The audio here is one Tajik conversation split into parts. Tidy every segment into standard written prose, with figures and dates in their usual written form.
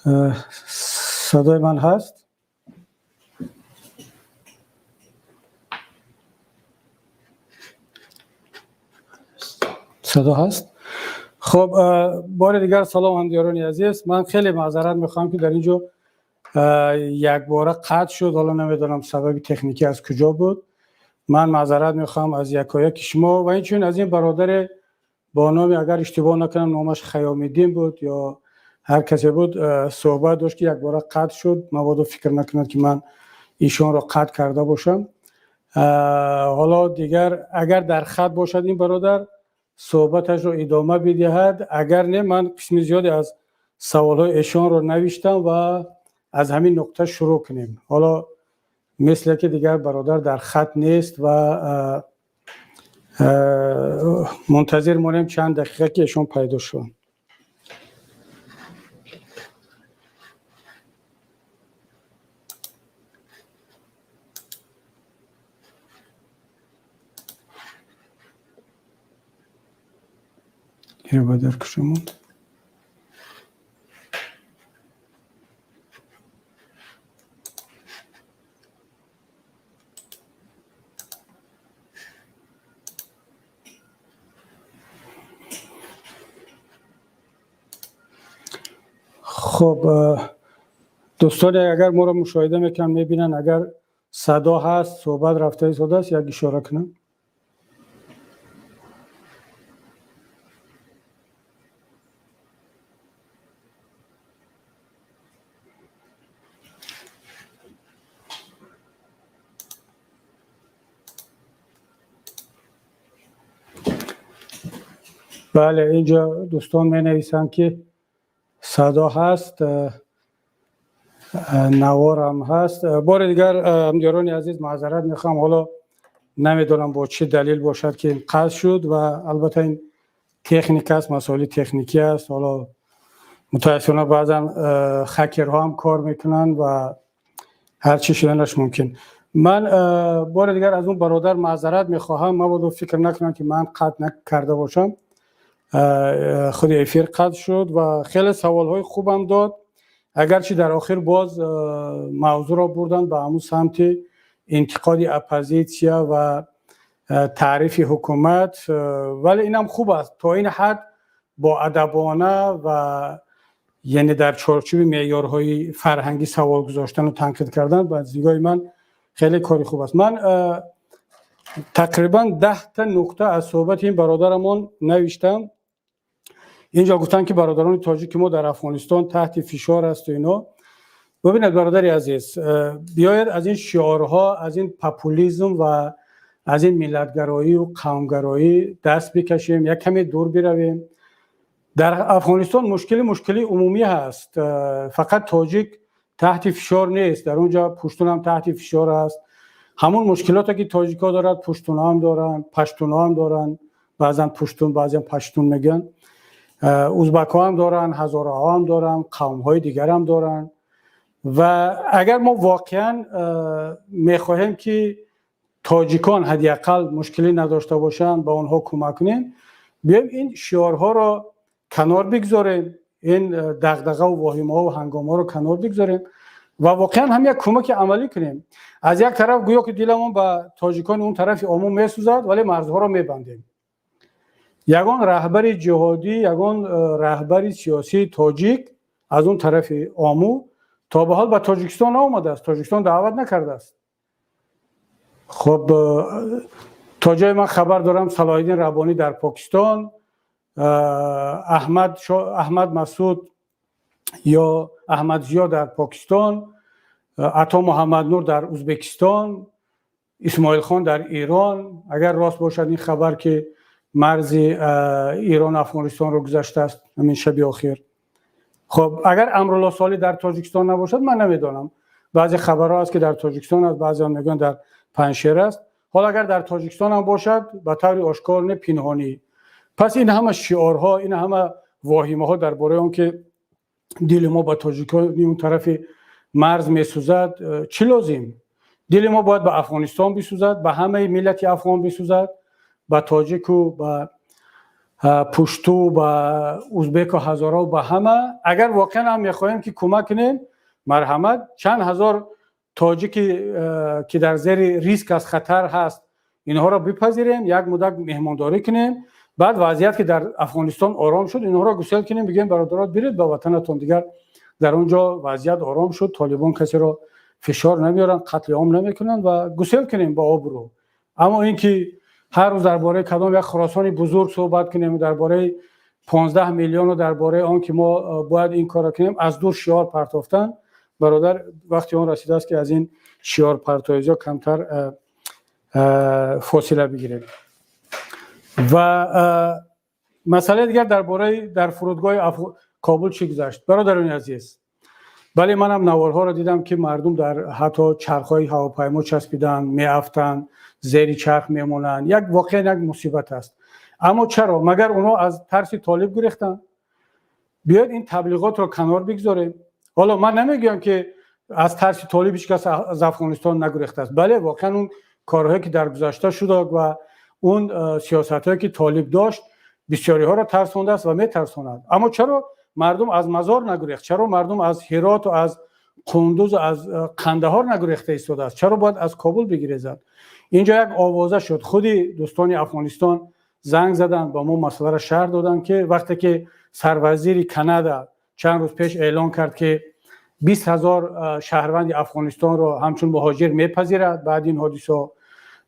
Садои ман ҳаст? Садо ҳаст. Хуб, бори дигар салом, ҳамдиёрони азиз. Ман хеле маъзарат мехоҳам, ки дар ин ҷо якбора қатъ шуд. Ҳоло намедонам, сабаби техникӣ аз куҷо буд. Ман маъзарат мехоҳам аз якояки шумо ва инчунин аз ин бародаре бо номи, агар иштибоҳ накунам, номаш Хаёмиддин буд ё ҳар касе буд, суҳбат дошт, ки якбора қатъ шуд. Мабодо фикр накунад, ки ман ишонро қатъ карда бошам. Ҳоло дигар агар дар хат бошад, ин бародар суҳбаташро идома бидиҳад. Агар не, ман қисми зиёде аз саволҳои эшонро навиштам ва аз ҳамин нуқта шурӯъ кунем. Ҳоло мисле ки дигар бародар дар хат нест ва мунтазир монем чанд дақиқа, ки эшон пайдо шаванд. Дар куҷо монд? Хуб, дӯстоне, агар моро мушоҳида мекунанд, мебинанд, агар садо ҳаст, суҳбат рафта истодааст, як ишора кунам. Бале, инҷо дӯстон менависанд, ки садо ҳаст, наворам ҳаст. Бори дигар, ҳамдиёрони азиз, маъзарат мехоҳам. Ҳоло намедонам, бо чӣ далел бошад, ки ин қатъ шуд, ва албатта ин техника аст, масоили техникӣ аст. Ҳоло мутаассифона баъзан хакерҳо ҳам кор мекунанд ва ҳар чӣ шуданаш мумкин. Ман бори дигар аз он бародар маъзарат мехоҳам, мабодо фикр накунам, ки ман қатъ накарда бошам. Худи эфир қатъ шуд ва хеле саволҳои хубам дод, агарчи дар охир боз мавзӯъро бурданд ба ҳамун самти интиқоди оппозитсия ва таърифи ҳукумат, вале инам хуб аст, то ин ҳад боадабона ва яъне дар чорчӯби меъёрҳои фарҳангӣ савол гузоштану танқид кардан ба нигоҳи ман хеле кори хуб аст. Ман тақрибан 10та нуқта аз суҳбати ин бародарамон навиштам. Инҷо гуфтанд, ки бародарони тоҷики мо дар Афғонистон таҳти фишор асту ино. Бибинед, бародари азиз, биёед аз ин шиорҳо, аз ин популизм ва аз ин миллатгароию қавмгароӣ даст бикашем, як каме дур биравем. Дар Афғонистон мушкили умумӣ ҳаст. Фақат тоҷик таҳти фишор нест, дар он ҷо пуштунам таҳти фишор аст. Ҳамон мушкилоте, ки тоҷикҳо дорад, пуштунҳоам доранд, паштунҳоам доранд, баъзан пуштун, баъзан паштун мегӯянд, узбакҳоам доранд, ҳазораҳоам доранд, қавмҳои дигарам доранд. Ва агар мо воқеан мехоҳем, ки тоҷикон ҳадди ақал мушкилӣ надошта бошанд, ба онҳо кӯмак кунем, биёем ин шиорҳоро канор бигзорем, ин дағдағаву воҳимаҳову ҳангомҳоро канор бигзорем ва воқеан ҳам як кӯмаки амалӣ кунем. Аз як тараф гӯё ки диламон ба тоҷикони он тарафи Омӯ месӯзад, вале марзҳоро мебандем. Ягон раҳбари ҷиҳодӣ, ягон раҳбари сиёсии тоҷик аз он тарафи Омӯ то ба ҳол ба Тоҷикистон наомадааст, Тоҷикистон даъват накардааст. Хуб, то ҷое ман хабар дорам, Салоҳиддин Раббонӣ дар Покистон, Аҳмад Масуд ё Аҳмад Зиё дар Покистон, Ато Муҳаммаднур дар Узбекистон, Исмоилхон дар Эрон. Агар рост бошад ин хабар, ки марзи Эрону Афғонистонро гузаштааст ҳамин шаби охир. Хуб, агар Амрулло Солӣ дар Тоҷикистон набошад, ман намедонам, баъзе хабарҳо аст, ки дар Тоҷикистон аст, баъзеҳо мегӯянд, дар Панҷшер аст. Ҳоло агар дар Тоҷикистон ҳам бошад, ба таври ошкор, не пинҳонӣ. Пас ин ҳама шиорҳо, ин ҳама воҳимаҳо дар бораи он ки дили мо ба тоҷикони он тарафи марз месӯзад, чӣ лозим? Дили мо бояд ба Афғонистон бисӯзад, ба ҳамаи миллати афғон бисӯзад, ба тоҷику ба Пушту, ба узбеку ҳазоро, ба ҳама. Агар воқеан ҳам мехоҳем, ки кӯмак кунем, марҳамат, чанд ҳазор тоҷики, ки дар зери риск аст, хатар ҳаст, инҳоро бипазирем, як муддат меҳмондорӣ кунем. Баъд вазъият ки дар Афғонистон ором шуд, инҳоро гусел кунем, бигӯем: «Бародарот, биред ба ватанатон, дигар дар он ҷо вазъият ором шуд, толибон касеро фишор намеоранд, қатли ом намекунанд», ва гусел кунем ба обрӯ. Аммо ин ки ҳар рӯз дар бораи кадом як Хуросони бузург суҳбат кунем, дар бораи 15 миллиону дар бораи он ки мо бояд ин корро кунем, аз дур шиор партофтан, бародар, вақти он расидааст, ки аз ин шиорпартоизиҳо камтар фосила бигирем. Ва масъалаи дигар, дар бораи дар фурудгоҳи Кобул чӣ гузашт. Бародарони азиз, бале, манам наворҳоро дидам, ки мардум дар ҳатто чархҳои ҳавопаймо часпиданд, меафтанд, зери чарх мемонанд. Як воқеан як мусибат аст. Аммо чаро? Магар онҳо аз тарси толиб гурехтанд? Биёед, ин таблиғотро канор бигзорем. Ҳоло ман намегӯям, ки аз тарси толиб ҳеҷ кас аз Афғонистон нагурехтааст. Бале, воқеан он корҳое ки дар гузашта шуда ва он сиёсатҳое ки толиб дошт, бисёриҳоро тарсондааст ва метарсонад. Аммо чаро мардум аз Мазор нагурехт? Чаро мардум аз Ҳироту аз Қундузу аз Қандаҳор нагурехта истодааст? Чаро бояд аз Кобул бигирезад? Инҷо як овоза шуд. Худи дӯстони Афғонистон занг заданд ба мо, масъаларо шарҳ доданд, ки вақте ки сарвазири Канада чанд рӯз пеш эълон кард, ки 20 000 шаҳрванди Афғонистонро ҳамчун муҳоҷир мепазирад баъди ин ҳодисаҳо,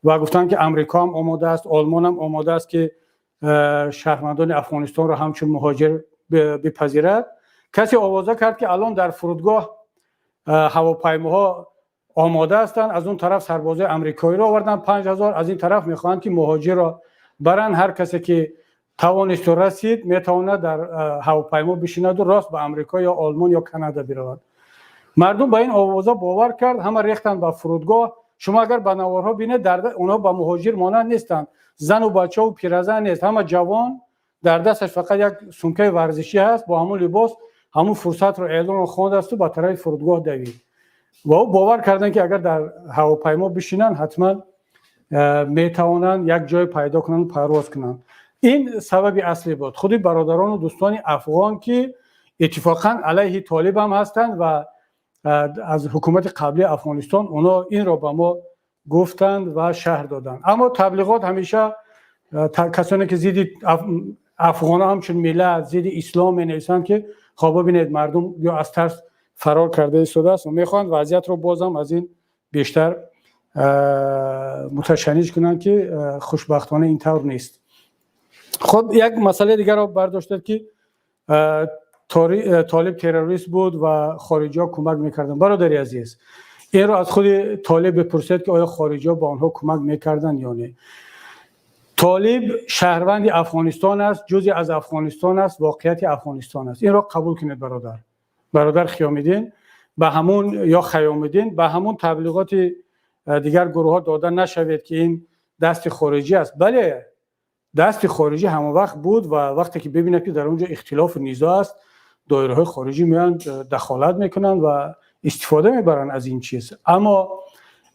ва гуфтанд, ки Амрико ҳам омода аст, Олмон ҳам омода аст, ки шаҳрвандони Афғонистонро ҳамчун муҳоҷир бипазирад, касе овоза кард, ки алон дар фурудгоҳ ҳавопаймоҳо омода ҳастанд, аз он тараф сарбозои амрикоиро оварданд, 5000, аз ин тараф мехоҳанд, ки муҳоҷирро баранд, ҳар касе ки тавонисту расид, метавонад дар ҳавопаймо бишинаду рост ба Амрико ё Олмон ё Канада биравад. Мардум ба ин овоза бовар кард, ҳама рехтанд ба фурудгоҳ. Шумо агар ба наворҳо бинед, онҳо ба муҳоҷир монанд нестанд, зану бачаву пиразан нест, ҳама ҷавон, дар дасташ фақат як сумкаи варзишӣ ҳаст, бо ҳамун либос ҳамун фурсатро, эълонро хондасту ба тарафи фурудгоҳ давид ва ӯ бовар карданд, ки агар дар ҳавопаймо бишинанд, ҳатман метавонанд як ҷое пайдо кунанд, парвоз кунанд. Ин сабаби аслӣ буд. Худи бародарону дӯстони афғон, ки иттифоқан алайҳи толиб ҳам ҳастанд ва аз ҳукумати қаблии Афғонистон, онҳо инро ба мо гуфтанд ва шарҳ доданд. Аммо таблиғот ҳамеша касоне ки зидди афғонҳо, ҳамчун миллат, зидди ислом менависанд, ки хоб, бибинед, мардум ё аз тарс фарор карда истодааст ва мехоҳанд вазъиятро бозам аз ин бештар муташанниҷ кунанд, ки хушбахтона ин тавр нест. Хуб, як масъалаи дигарро бардоштед, ки толиб террорист буд ва хориҷиҳо кӯмак мекарданд. Бародари азиз, инро аз худи толиб бипурсед, ки оё хориҷиҳо ба онҳо кӯмак мекарданд ё не. Толиб шаҳрванди Афғонистон аст, ҷузъе аз Афғонистон аст, воқеияти Афғонистон аст. Инро қабул кунед, бародар. Бародар Хиёмиддин ба ҳамун ё Хаёмиддин, ба ҳамун таблиғоти дигар гурӯҳҳо дода нашавед, ки ин дасти хориҷӣ аст. Бале, дасти хориҷӣ ҳамон вақт буд ва вақте ки бибинад, ки дар он ҷо ихтилофу низоъ аст, доираҳои хориҷӣ меоянд, дахолат мекунанд ва истифода мебаранд аз ин чиз. Аммо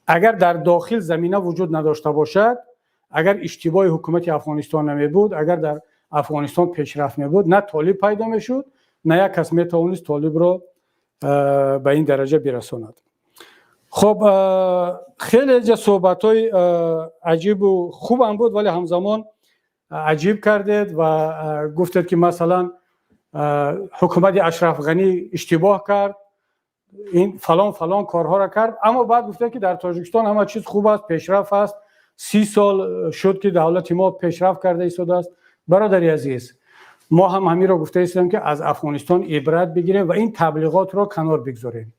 агар дар дохил замина вуҷуд надошта бошад, агар иштибоҳи ҳукумати Афғонистон намебуд, агар дар Афғонистон пешрафт мебуд, на толиб пайдо мешуд, на як кас метавонист толибро ба ин дараҷа бирасонад. Хуб, хеле ҷа суҳбатҳои аҷибу хубам буд, вале ҳамзамон аҷиб кардед ва гуфтед, ки масалан ҳукумати Ашраф Ғанӣ иштибоҳ кард, ин фалон фалон корҳоро кард, аммо баъд гуфтед, ки дар Тоҷикистон ҳама чиз хуб аст, пешрафт аст, 30 сол шуд, ки давлати мо пешрафт карда истодааст. Бародари азиз, мо ҳам ҳаминро гуфта истодем, ки аз Афғонистон ибрат бигирем ва ин таблиғотро канор бигзорем.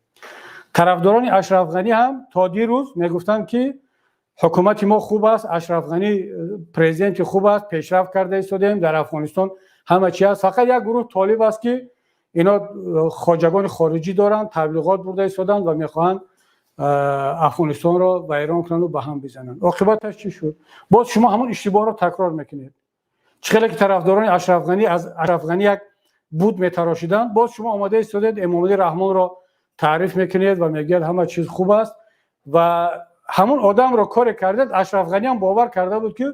Тарафдорони Ашраф Ғанӣ ҳам то дирӯз мегуфтанд, ки ҳукумати мо хуб аст, Ашраф Ғанӣ президенти хуб аст, пешрафт карда истодем, дар Афғонистон ҳама чи аст, фақат як гурӯҳ толиб аст, ки ино хоҷагони хориҷӣ доранд, таблиғот бурда истоданд ва мехоҳанд Афғонистонро вайрон кунанду ба ҳам бизананд. Оқибаташ чӣ шуд? Боз шумо ҳамон иштибоҳро такрор мекунед. Чӣ хеле ки тарафдорони Ашраф Ғанӣ аз Ашраф Ғанӣ як буд метарошиданд, боз шумо омода истодед, Эмомалӣ Раҳмонро таъриф мекунед ва мегӯяд, ҳама чиз хуб аст. Ва ҳамон одамро коре кардед, Ашраф Ғанӣ ҳам бовар карда буд, ки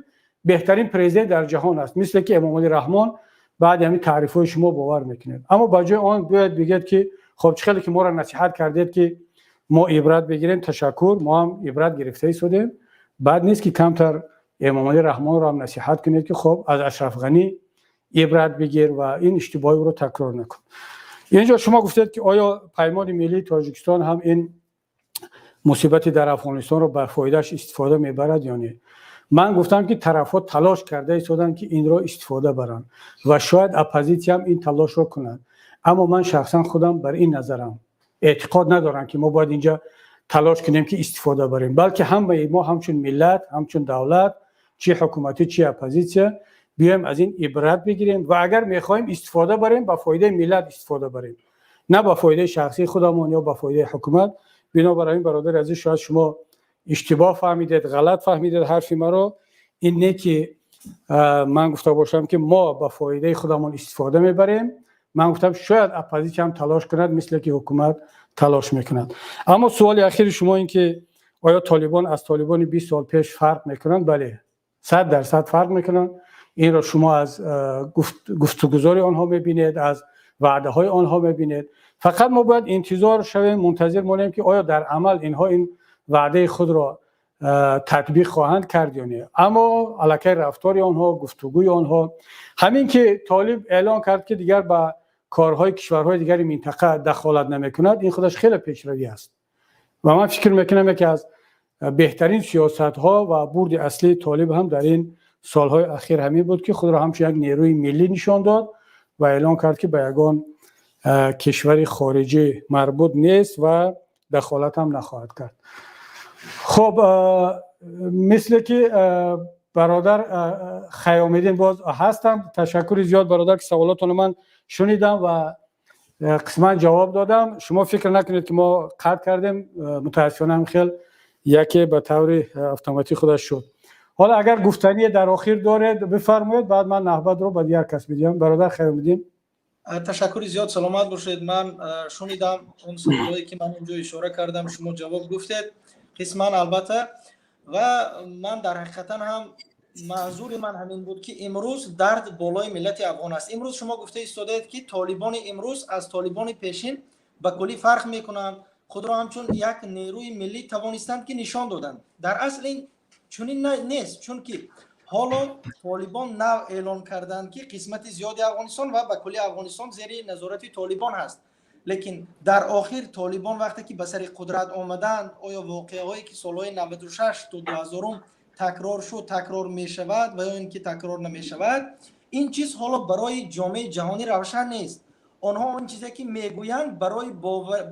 Беҳтарин президент дар ҷаҳон аст, мисле ки Эмомалӣ Раҳмон. Баъди ҳамин таърифҳои шумо бовар мекунед. Аммо ба ҷои он бояд бигӯяд, ки хоб, чӣ хеле ки моро насиҳат кардед, ки мо ибрат бигирем, ташаккур, мо ҳам ибрат гирифта истодем. Бад нест, ки камтар Эмомалӣ Раҳмонро ҳам насиҳат кунед, ки хоб, аз Ашраф Ғанӣ ибрат бигир ва ин иштибоҳи ӯро такрор накун. Инҷо шумо гуфтед, ки оё Паймони миллии Тоҷикистон ҳам ин мусибати дар Афғонистонро ба фоидааш истифода мебарад ё не. Ман гуфтам, ки тарафҳо талош карда истоданд, ки инро истифода баранд ва шояд оппозитсия ҳам ин талошро кунад. Аммо ман шахсан худам бар ин назарам, эътиқод надорам, ки мо бояд инҷа талош кунем, ки истифода барем, балки ҳамаи мо ҳамчун миллат, ҳамчун давлат, чӣ ҳукуматӣ, чӣ оппозитсия, биёем аз ин ибрат бигирем ва агар мехоҳем истифода барем, ба фоидаи миллат истифода барем, на ба фоидаи шахсии худамон ё ба фоидаи ҳукумат. Бинобар ин, бародари азиз, шояд шумо иштибоҳ фаҳмидед, ғалат фаҳмидед ҳарфи маро. Ин не ки ман гуфта бошам, ки мо ба фоидаи худамон истифода мебарем. Ман гуфтам, шояд оппозитсия ҳам талош кунад, мисле ки ҳукумат талош мекунад. Аммо суоли ахири шумо ин ки оё Толибон аз толибони 20 сол пеш фарқ мекунанд? Бале, 100% фарқ мекунанд. Инро шумо аз гуфтугузори онҳо мебинед, аз ваъдаҳои онҳо мебинед. Фақат мо бояд интизор шавем, мунтазир монем, ки оё дар амал инҳо ин ваъдаи худро татбиқ хоҳанд кард ё не. Аммо аллакай рафтори онҳо, гуфтугӯи онҳо, ҳамин ки Толиб эълон кард, ки дигар ба корҳои кишварҳои дигари минтақа дахолат намекунад, ин худаш хеле пешравӣ аст. Ва ман фикр мекунам, яке аз беҳтарин сиёсатҳо ва бурди аслии Толиб ҳам дар ин солҳои ахир ҳамин буд, ки худро ҳамчун як нерӯи миллӣ нишон дод ва эълон кард, ки ба ягон кишвари хориҷӣ марбут нест ва дахолат ҳам нахоҳад кард. Хуб, мисле ки бародар Хаёмиддин боз ҳастанд. Ташаккури зиёд, бародар, ки саволотонро ман шунидам ва қисман ҷавоб додам. Шумо фикр накунед, ки мо қатъ кардем. Мутаассифона, ҳам хел яке ба таври автоматӣ худаш шуд. Ҳоло агар гуфтание дар охир доред, бифармоед, баъд ман навбатро ба дигар кас медиҳам. Бародар Хаёмиддин. Ташаккури зиёд, саломат бошед. Ман шунидам он саволое, ки ман инҷо ишора кардам, шумо ҷавоб гуфтед қисман, албатта. Ва ман дар ҳақиқатан ҳам манзури ман ҳамин буд, ки имрӯз дард болои миллати афғон аст. Имрӯз шумо гуфта истодаед, ки толибони имрӯз аз толибони пешин ба куллӣ фарқ мекунанд, худро ҳамчун як нерӯи миллӣ тавонистанд, ки нишон доданд. Дар асл ин чунин нест, чунки ҳоло Толибон нав эълон карданд, ки қисмати зиёди Афғонистон ва ба кулли Афғонистон зери назорати Толибон ҳаст. Лекин дар охир Толибон вақте ки ба сари қудрат омаданд, оё воқеаҳое, ки солҳои 96 то 2000 такрор шуд, такрор мешавад ва ё ин ки такрор намешавад, ин чиз ҳоло барои ҷомеаи ҷаҳонӣ равшан нест. Онҳо он чизе, ки мегӯянд, барои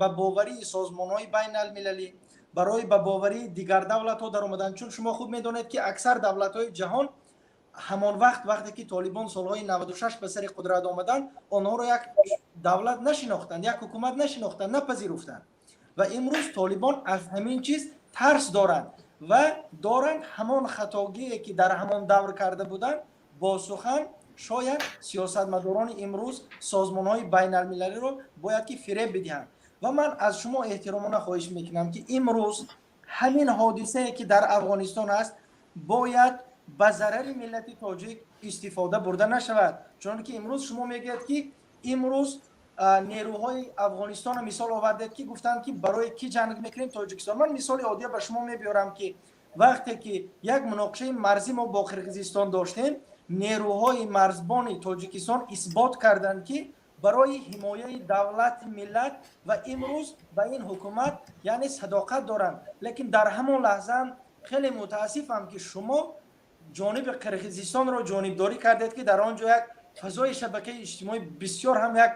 ба боварии созмонҳои байналмилалӣ, барои ба боварии дигар давлатҳо даромаданд. Чун шумо хуб медонед, ки аксар давлатҳои ҷаҳон ҳамон вақт, вақте ки Толибон солҳои 96 ба сари қудрат омаданд, онҳоро як давлат нашинохтанд, як ҳукумат нашинохтанд, напазируфтанд. Ва имрӯз Толибон аз ҳамин чиз тарс доранд ва доранд ҳамон хатогие, ки дар ҳамон давр карда буданд, бо сухан шояд сиёсатмадорони имрӯз, созмонҳои байналмилалиро бояд ки фиреб бидиҳанд. Ва ман аз шумо эҳтиромона хоҳиш мекунам, ки имрӯз ҳамин ҳодисае, ки дар Афғонистон аст, бояд ба зарари миллати тоҷик истифода бурда нашавад. Чунон ки имрӯз шумо мегӯяд, ки имрӯз нерӯҳои Афғонистонро мисол овардед, ки гуфтанд, ки барои кӣ ҷанг мекунем, Тоҷикистон. Ман мисоли оддия ба шумо мебиёрам, ки вақте ки як муноқишаи марзӣ мо бо Қирғизистон доштем, нерӯҳои марзбони Тоҷикистон исбот карданд, ки барои ҳимояи давлати миллат ва имрӯз ба ин ҳукумат, яъне, садоқат доранд. Лекин дар ҳамон лаҳза хеле мутаассифам, ки шумо ҷониби Қирғизистонро ҷонибдорӣ кардед, ки дар он ҷо як фазои шабакаи иҷтимоӣ бисёр ҳам як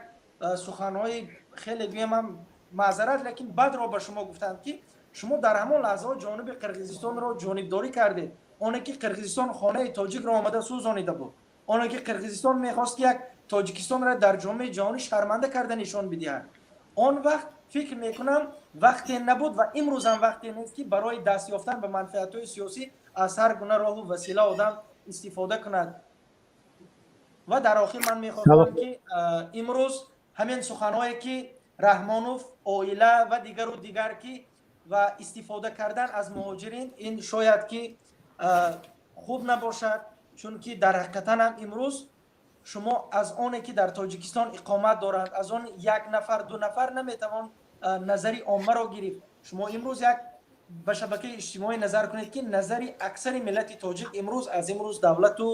суханҳои хеле, гӯям ҳам маъзарат, лекин бадро ба шумо гуфтанд, ки шумо дар ҳамон лаҳзаҳо ҷониби Қирғизистонро ҷонибдорӣ кардед, оне ки Қирғизистон хонаи тоҷикро омада сӯзонида буд, оне ки Қирғизистон мехост, ки як Тоҷикистонро дар ҷомеаи ҷаҳонӣ шарманда карда нишон бидиҳад. Он вақт, фикр мекунам, вақте набуд ва имрӯзам вақте нест, ки барои даст ёфтан ба манфиатҳои сиёсӣ аз ҳар гуна роҳу васила одам истифода кунад. Ва дар охир ман мехоҳам, ки имрӯз ҳамин суханҳое, ки Раҳмонов, оила ва дигару дигар, ки ва истифода кардан аз муҳоҷирин, ин шояд ки хуб набошад. Чунки дар ҳақиқатан ҳам имрӯз шумо аз оне, ки дар Тоҷикистон иқомат доранд, аз он як нафар, ду нафар наметавон назари оммаро гирифт. Шумо имрӯз як ба шабакаи иҷтимоӣ назар кунед, ки назари аксари миллати тоҷик имрӯз аз имрӯз давлату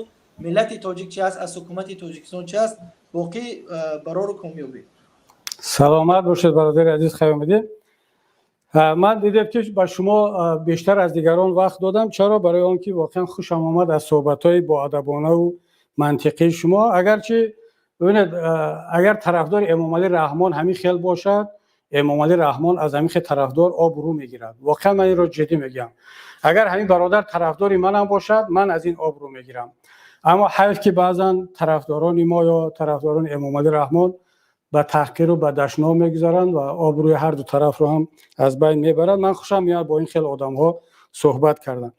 миллати тоҷик чи аст, аз ҳукумати Тоҷикистон чи аст. Боқӣ барору комёбӣ. Саломат бошед, бародари азиз Хайомиддин. Ман дидем, ки ба шумо бештар аз дигарон вақт додам. Чаро? Барои он ки воқеан хушам омад аз суҳбатҳои боадабонаву мантиқии шумо. Агарчи бибинед, агар тарафдори Эмомалӣ Раҳмон ҳамин хел бошад, Эмомалӣ Раҳмон аз ҳамин хел тарафдор обрӯ мегирад. Воқеан ман инро ҷиддӣ мегӯям. Агар ҳамин бародар тарафдори манам бошад, ман аз ин обрӯ мегирам. Аммо ҳайф, ки баъзан тарафдорони мо ё тарафдорони Эмомалӣ Раҳмон ба таҳқиру ба дашном мегузаранд ва обрӯи ҳарду тарафро ҳам аз байн мебаранд. Ман хушам меояд бо ин хел одамҳо суҳбат кардан.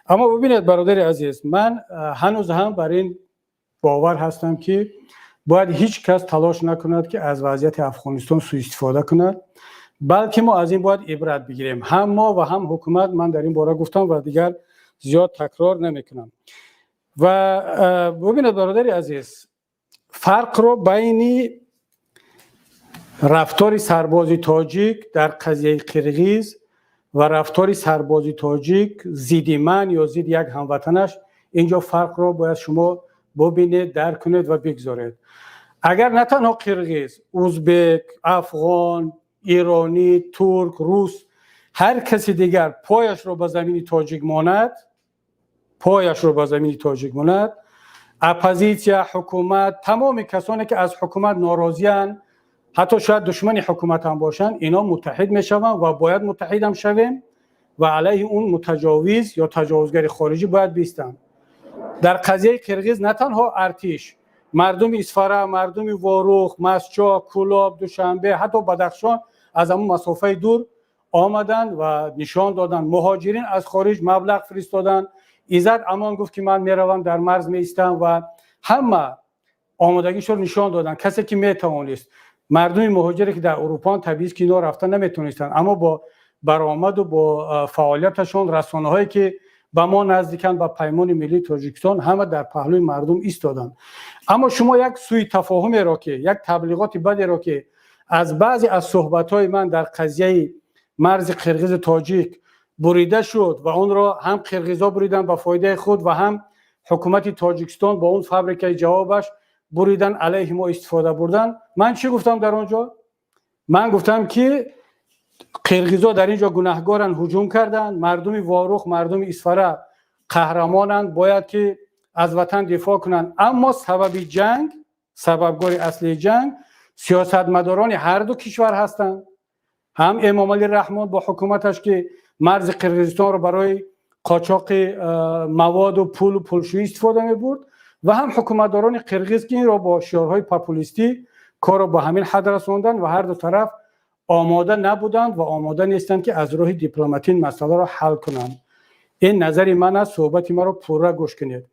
Аммо бибинед, бародари азиз, ман ҳанӯз ҳам бар ин бовар ҳастам, ки бояд ҳеҷ кас талош накунад, ки аз вазъияти Афғонистон сӯистифода кунад, балки мо аз ин бояд ибрат бигирем, ҳам мо ва ҳам ҳукумат. Ман дар ин бора гуфтам ва дигар зиёд такрор намекунам. Ва бибинед, бародари азиз, фарқро байни рафтори сарбози тоҷик дар қазияи қирғиз ва рафтори сарбози тоҷик зидди ман ё зидди як ҳамватанаш, инҷо фарқро бояд шумо бубинед, дарк кунед ва бигзоред. Агар на танҳо қирғиз, узбек, афғон, иронӣ, турк, рус, ҳар каси дигар пояшро ба замини тоҷик монад, пояшро ба замини тоҷик монад, оппозитсия, ҳукумат, тамоми касоне, ки аз ҳукумат норозиянд, ҳатто шояд душмани ҳукумат ҳам бошанд, ино муттаҳид мешаванд ва бояд муттаҳидам шавем ва алайҳи он мутаҷовиз ё таҷовузгари хориҷӣ бояд бистанд. Дар қазияи қирғиз на танҳо артиш, мардуми Исфара, мардуми Ворух, Мастчо, Кӯлоб, Душанбе, ҳатто Бадахшон аз ҳамун масофаи дур омаданд ва нишон доданд. Муҳоҷирин аз хориҷ маблағ фиристоданд. Иззат Амон гуфт, ки ман меравам, дар марз меистам, ва ҳама омодагишро нишон доданд, касе ки метавонист. Мардуми муҳоҷире, ки дар Урупоанд, табиист, ки ино рафта наметонистанд, аммо бо баромаду бо фаъолияташон, расонаҳое, ки ба мо наздиканд, ба Паймони миллии Тоҷикистон, ҳама дар паҳлӯи мардум истоданд. Аммо шумо як сӯи тафоҳумеро, ки як таблиғоти бадеро, ки аз баъзе аз суҳбатҳои ман дар қазияи марзи қирғизу тоҷик бурида шуд ва онро ҳам қирғизо буриданд ба фоидаи худ ва ҳам ҳукумати Тоҷикистон бо он фабрикаи ҷавобаш буридан, алайҳи мо истифода бурдан. Ман чӣ гуфтам дар он ҷо? Ман гуфтам, ки қирғизо дар ин ҷо гунаҳгоранд, ҳуҷум карданд, мардуми Ворух, мардуми Исфара қаҳрамонанд, бояд ки аз ватан дифоъ кунанд, аммо сабаби ҷанг, сабабгори аслии ҷанг сиёсатмадорони ҳарду кишвар ҳастанд, ҳам Эмомалӣ Раҳмон бо ҳукуматаш, ки марзи Қирғизистонро барои қочоқи маводу пулу пулшӯӣ истифода мебурд, ва ҳам ҳукуматдорони қирғиз, ки инро бо шиорҳои популистӣ корро ба ҳамин ҳад расонданд. Ва ҳарду тараф омода набуданд ва омода нестанд, ки аз роҳи дипломатӣ ин масъаларо ҳал кунанд. Ин назари ман аст, суҳбати маро пурра гӯш кунед.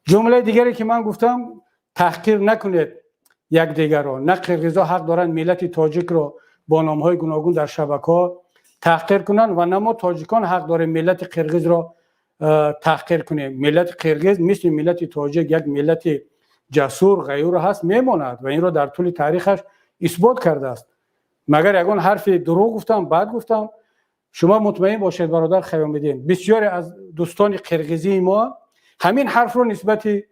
Ҷумлаи дигаре, ки ман гуфтам: таҳқир накунед якдигарро. На қирғизо ҳақ доранд миллати тоҷикро бо номҳои гуногун дар шабакаҳо таҳқир кунанд ва на мо тоҷикон ҳақ дорем миллати қирғизро таҳқир кунем. Миллати қирғиз мисли миллати тоҷик як миллати ҷасур, ғайюр ҳаст, мемонад ва инро дар тӯли таърихаш исбот кардааст. Магар ягон ҳарфи дурӯғ гуфтам, бад гуфтам? Шумо мутмаин бошед, бародар Хаёмиддин, бисёре аз дӯстони қирғизии мо ҳамин ҳарфро нисбати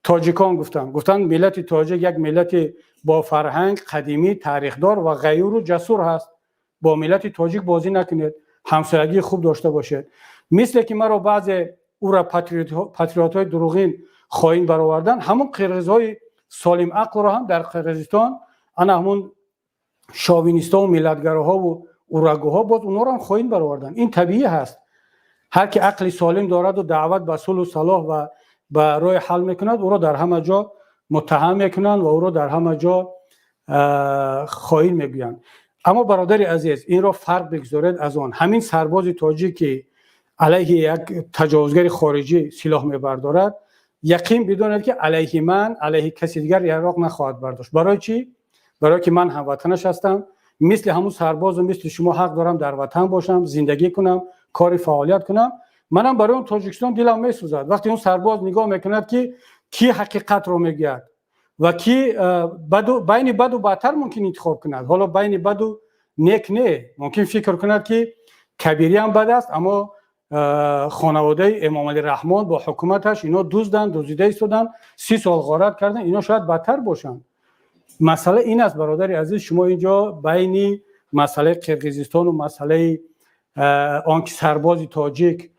тоҷикон гуфтанд. Гуфтанд, миллати тоҷик як миллати бо фарҳанг, қадимӣ, тарихдор ва ғайюру ҷасур ҳаст, бо миллати тоҷик бозӣ накунед, ҳамсоягии хуб дошта бошед. Мисле ки маро баъзе ура патриотҳои дурӯғин хоин баровардан, ҳамун қирғизҳои солим ақлро ҳам дар Қирғизистон ана ҳамун шовинистову миллатгароҳову урагӯҳо боз онҳоро ҳам хоин баровардан. Ин табиӣ ҳаст. Ҳар ки ақли солим дораду даъват ба сулҳу салоҳ ва ба роҳи ҳал мекунад, ӯро дар ҳама ҷо муттаҳам мекунанд ва ӯро дар ҳама ҷо хоин мегӯянд. Аммо, бародари азиз, инро фарқ бигзоред аз он. Ҳамин сарбози тоҷик, ки алайҳи як таҷовузгари хориҷӣ силоҳ мебардорад, яқин бидонед, ки алайҳи ман, алайҳи каси дигар яроқ нахоҳад бардошт. Барои чӣ? Барое ки ман ҳамватанаш ҳастам, мисли ҳамун сарбозу мисли шумо ҳақ дорам дар ватан бошам, зиндагӣ кунам, кори фаъолият кунам. Манам барои он Тоҷикистон дилам месӯзад, вақте он сарбоз нигоҳ мекунад, ки кӣ ҳақиқатро мегӯяд ва ки байни баду бадтар мумкин интихоб кунад. Ҳоло байни баду нек не, мумкин фикр кунад, ки Кабириам бад аст, аммо хонаводаи Эмомалӣ Раҳмон бо ҳукуматаш, ино дузданд, дуздида истоданд, 30 сол ғорат карданд, ино шояд бадтар бошанд. Масъала ин аст, бародари азиз, шумо инҷо байни масъалаи Қирғизистону масъалаи он ки сарбози тоҷик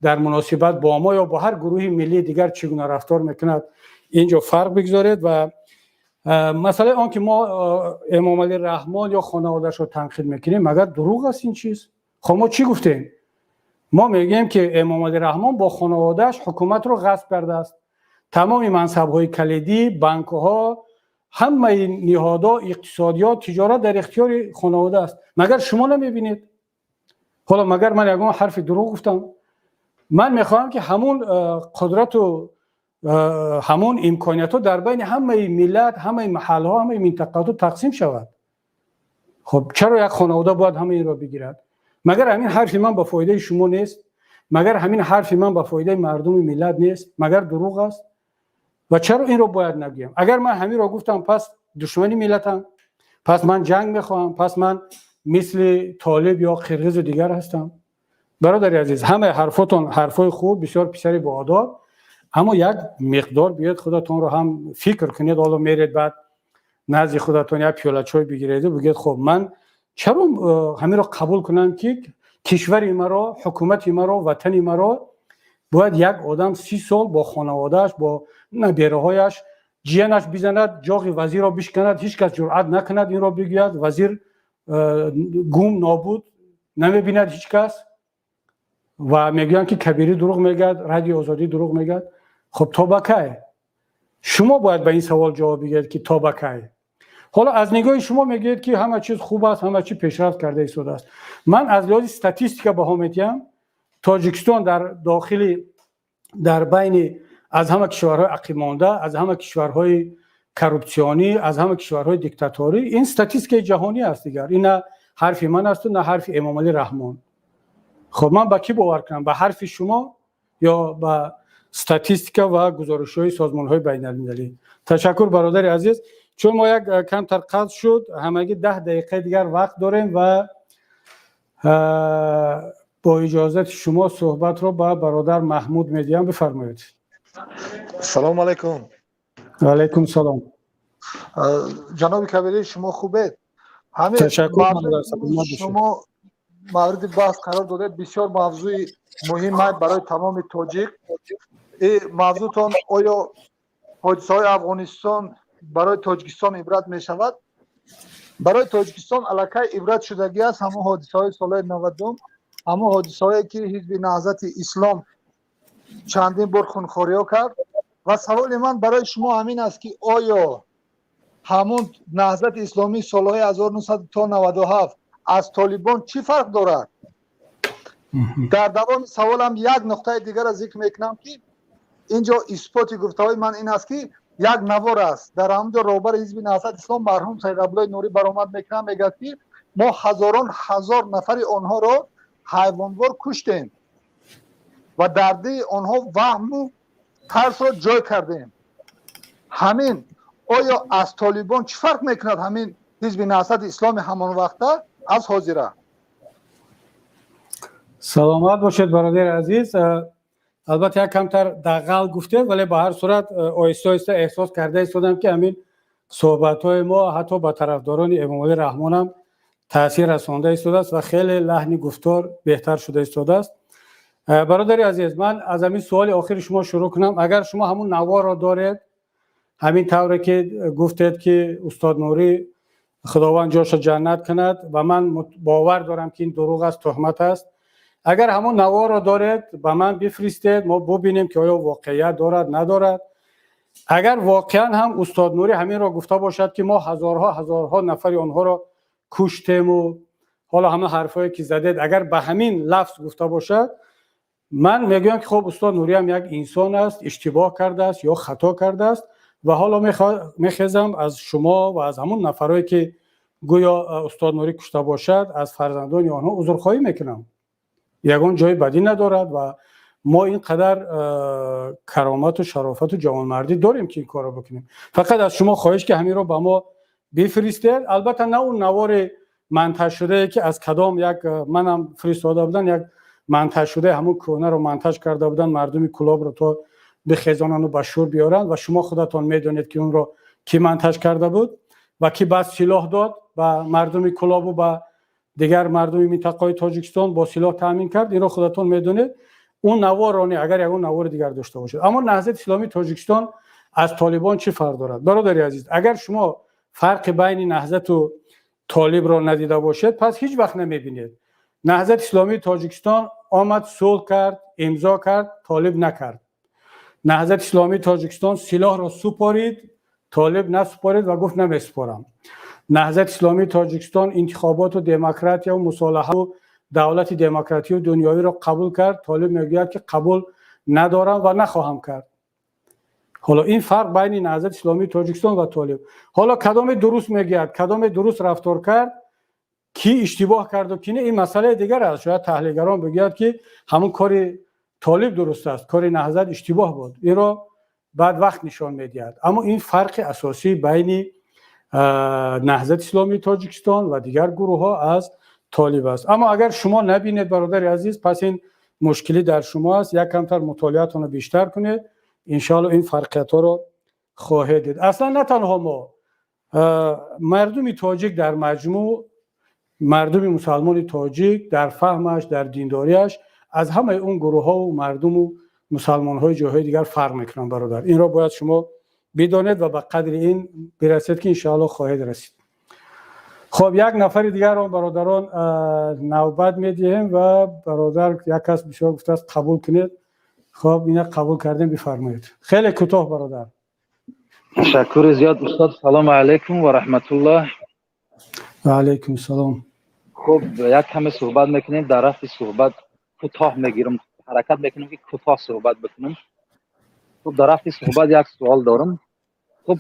дар муносибат бо мо ё бо ҳар гурӯҳи миллии дигар чӣ гуна рафтор мекунад, инҷо фарқ бигзоред. Ва масъалаи он ки мо Эмомалӣ Раҳмон ё хонаводаашро танқид мекунем, магар дурӯғ аст ин чиз? Хоб, мо чӣ гуфтем? Мо мегӯем, ки Эмомалӣ Раҳмон бо хонаводааш ҳукуматро ғасб кардааст, тамоми мансабҳои калидӣ, банкҳо, ҳамаи ниҳодҳо, иқтисодиёт, тиҷорат дар ихтиёри хонавода аст. Магар шумо намебинед? Ҳоло магар ман ягон ҳарфи дурӯғ гуфтам? Ман мехоҳам, ки ҳамун қудрату ҳамун имкониятҳо дар байни ҳамаи миллат, ҳамаи маҳалҳо, ҳамаи минтақаҳо тақсим шавад. Хоб, чаро як хонавода бояд ҳама инро бигирад? Магар ҳамин ҳарфи ман ба фоидаи шумо нест? Магар ҳамин ҳарфи ман ба фоидаи мардуми миллат нест? Магар дурӯғ аст? Ва чаро инро бояд нагӯям? Агар ман ҳаминро гуфтам, пас душмани миллатам, пас ман ҷанг мехоҳам, пас ман мисли толиб ё қирғизу дигар ҳастам. Бародари азиз, ҳамаи ҳарфотон ҳарфҳои хуб, бисёр писари боодоб, аммо як миқдор биёед, худатонро ҳам фикр кунед. Ҳоло меред, баъд назди худатон як пиёла чой бигиреду бигӯед: хоб, ман чаро ҳаминро қабул кунам, ки кишвари маро, ҳукумати маро, ватани маро бояд як одам 30 сол бо хонаводааш, бо набераҳояш, ҷиянаш бизанад, ҷоғи вазирро бишканад, ҳеҷ кас ҷуръат накунад инро бигӯяд, вазир гум, нобуд, намебинад ҳеҷ кас, ва мегӯянд, ки Кабирӣ дурӯғ мегӯяд, Радиои Озодӣ дурӯғ мегӯяд? Хуб, то ба кай? Шумо бояд ба ин савол ҷавоб бигӯед, ки то ба кай. Ҳоло аз нигоҳи шумо мегӯед, ки ҳама чиз хуб аст, ҳама чиз пешрафт карда истодааст. Ман аз лиҳози статистика баҳо медиҳам: Тоҷикистон дар дохили, дар байни аз ҳама кишварҳои ақибмонда, аз ҳама кишварҳои коррупсионӣ, аз ҳама кишварҳои диктаторӣ. Ин статистикаи ҷаҳонӣ аст дигар, ин на ҳарфи ман асту на ҳарфи Эмомалӣ Раҳмон. Хоб, ман ба кӣ бовар кунам, ба ҳарфи шумо ё ба статистика ва гузоришҳои созмонҳои байналмилалӣ? Ташаккур, бародари азиз. Чун мо як камтар қатъ шуд, ҳамагӣ 10 дақиқаи дигар вақт дорем ва бо иҷозати шумо суҳбатро ба бародар Маҳмуд медиҳам. Бифармоед. Салому алайкум. Ваалайкум салом. Ҷаноби Кабирӣ, шумо хубед? Ташаккур. Шумо мавриди баҳс қарор додед, бисёр мавзӯи муҳим барои тамоми тоҷик. Мавзӯътон оё ҳодисаҳои Афғонистон барои Тоҷикистон ибрат мешавад? Барои Тоҷикистон аллакай ибрат шудагӣ аст ҳамон ҳодисаҳои солҳои 90-ум, ҳамон ҳодисаҳое, ки Ҳизби Наҳзати Ислом чандин бор хунхориҳо кард. Ва саволи ман барои шумо ҳамин аст, ки оё ҳамон Наҳзати Исломии солҳои 1900 то 97 аз Толибон чӣ фарқ дорад? Дар давоми саволам як нуқтаи дигарро зикр мекунам, ки инҷо исботи гуфтаҳои ман ин аст, ки як навор аст, дар ҳамонҷо роҳбари Ҳизби Наҳзати Ислом, марҳум Саид Абдуллои Нурӣ, баромад мекунад, мегӯяд, ки мо ҳазорон ҳазор нафари онҳоро ҳайвонвор куштем ва дар дили онҳо ваҳму тарсро ҷой кардем. Ҳамин оё аз Толибон чӣ фарқ мекунад, ҳамин Ҳизби Наҳзати Исломи ҳамон вақта аз ҳозира? Саломат бошед, бародари азиз. Албатта, як камтар дағал гуфтем, вале ба ҳар сурат оҳиста оҳиста эҳсос карда истодам, ки ҳамин суҳбатҳои мо ҳатто ба тарафдорони Эмомалӣ Раҳмонам таъсир расонда истодааст ва хеле лаҳни гуфтор беҳтар шуда истодааст. Бародари азиз, ман аз ҳамин суоли охири шумо шурӯъ кунам. Агар шумо ҳамун наворро доред, ҳамин тавре ки гуфтед, ки устод Нурӣ, Худованд ҷоша ҷаннат кунад, ва ман бовар дорам, ки ин дурӯғ аст, туҳмат аст, агар ҳамон наворро доред, ба ман бифристед, мо бубинем, ки оё воқеият дорад, надорад. Агар воқеан ҳам устод Нурӣ ҳаминро гуфта бошад, ки мо ҳазорҳо ҳазорҳо нафари онҳоро куштему ҳоло ҳама ҳарфҳое ки задед, агар ба ҳамин лафз гуфта бошад, ман мегӯям, ки хоб, устод Нуриам як инсон аст, иштибоҳ кардааст ё хато кардааст. Ва ҳоло мехезам, аз шумо ва аз ҳамон нафарое, ки гӯё устод Нурӣ кушта бошад, аз фарзандони онҳо узрхоҳӣ мекунам. Ягон ҷои бадӣ надорад ва Мо ин қадар каромату шарофату ҷавонмардӣ дорем, ки ин корро бикунем. Фақат аз шумо хоҳиш, ки ҳаминро ба мо бифиристед. Албатта, на он навори монтажшудае, ки аз кадом як манам фиристода будан, як монтажшудаи ҳамун кӯҳнаро монтаж карда буданд, мардуми Кулобро то бихезонану ба шӯр биёранд. Ва шумо худатон медонед, ки онро кӣ монтаж карда буд ва кӣ баъд силоҳ дод ба мардуми Кулобу ба дигар мардуми минтақаҳои Тоҷикистон бо силоҳ таъмин кард. Инро худатон медонед. Он наворро не, агар ягон навори дигар дошта бошед. Аммо Наҳзати Исломии Тоҷикистон аз Толибон чӣ фарқ дорад? Бародари азиз, агар шумо фарқи байни Наҳзату Толибро надида бошед, пас ҳеҷ вақт намебинед. Наҳзати Исломии Тоҷикистон омад, сулҳ кард, имзо кард, Толиб накард. Наҳзати Исломии Тоҷикистон силоҳро супорид, Толиб насупорид ва гуфт: «Намесупорам». Наҳзати Исломии Тоҷикистон интихоботу демократияву мусолиҳаву давлати демократию дунёвиро қабул кард, Толиб мегӯяд, ки қабул надорам ва нахоҳам кард. Ҳоло ин фарқ байни Наҳзати Исломии Тоҷикистон ва Толиб. Ҳоло кадоме дуруст мегӯяд, кадоме дуруст рафтор кард, кӣ иштибоҳ карду кӣ не, ин масъалаи дигар аст. Шояд таҳлилгарон бигӯяд, ки ҳамун кори Толиб дуруст аст, кори Наҳзат иштибоҳ буд. Инро баъд вақт нишон медиҳад. Аммо ин фарқи асосӣ байни Наҳзати Исломии Тоҷикистон ва дигар гурӯҳҳо аз Толиб аст. Аммо агар шумо набинед, бародари азиз, пас ин мушкилӣ дар шумо аст. Як камтар мутолиатонро бештар кунед, иншоалло, ин фарқиятҳоро хоҳед дид. Аслан на танҳо мо, мардуми тоҷик дар маҷмӯъ, мардуми мусалмони тоҷик дар фаҳмаш, дар диндориаш аз ҳамаи он гурӯҳҳову мардуму мусалмонҳои ҷойҳои дигар фарқ мекунанд. Бародар, инро бояд шумо бидонед ва ба қадри ин бирасед, ки иншоалло хоҳед расид. Хоб, як нафари дигарро, бародарон, навбат медиҳем. Ва бародар, як кас бисёр гуфтааст, қабул кунед. Хоб, ина қабул кардем, бифармоед. Хеле кӯтоҳ, бародар. Ташаккури зиёд, устод. Салому алайкум ва раҳматуллоҳ. Ва алайкум салом. Хуб, як каме суҳбат мекунем. Дар рафти суҳбат кӯтоҳ мегирам, ҳаракат мекунам, ки кӯтоҳ суҳбат бикунам. Хуб, дар рафти суҳбат як суол дорам. Хуб,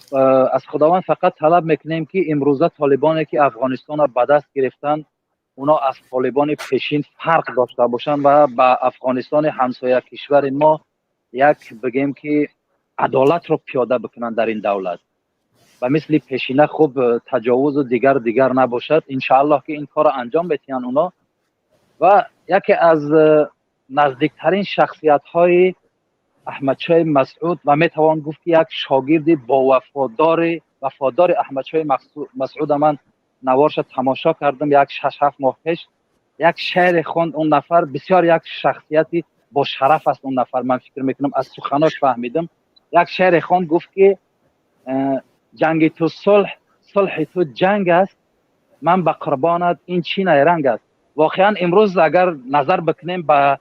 аз Худованд фақат талаб мекунем, ки имрӯза толибоне, ки Афғонистонро ба даст гирифтанд, اونا از طالبان پیشین فرق داشته باشند و به افغانستان همسایه کشور ما یک بگیم که عدالت رو پیاده بکنن در این دولت و مثل پیشینه خوب تجاوز و دیگر دیگر نباشد. انشاءالله که این کار رو انجام بتین اونا. و یکی از نزدیکترین شخصیت های احمدشاه مسعود و میتوان گفت که یک شاگرد با وفادار احمدشاه مسعود، من نوارش تماشا کردم یک 6-7 ماه پیش، یک شعر خوند. اون نفر بسیار یک شخصیتی با شرف است اون نفر، من فکر میکنم از سخناش فهمیدم. یک شعر خوند، گفت که جنگ تو صلح، صلح تو جنگ است، من به قربانت، این چی نیرنگ است. واقعا امروز اگر نظر بکنیم به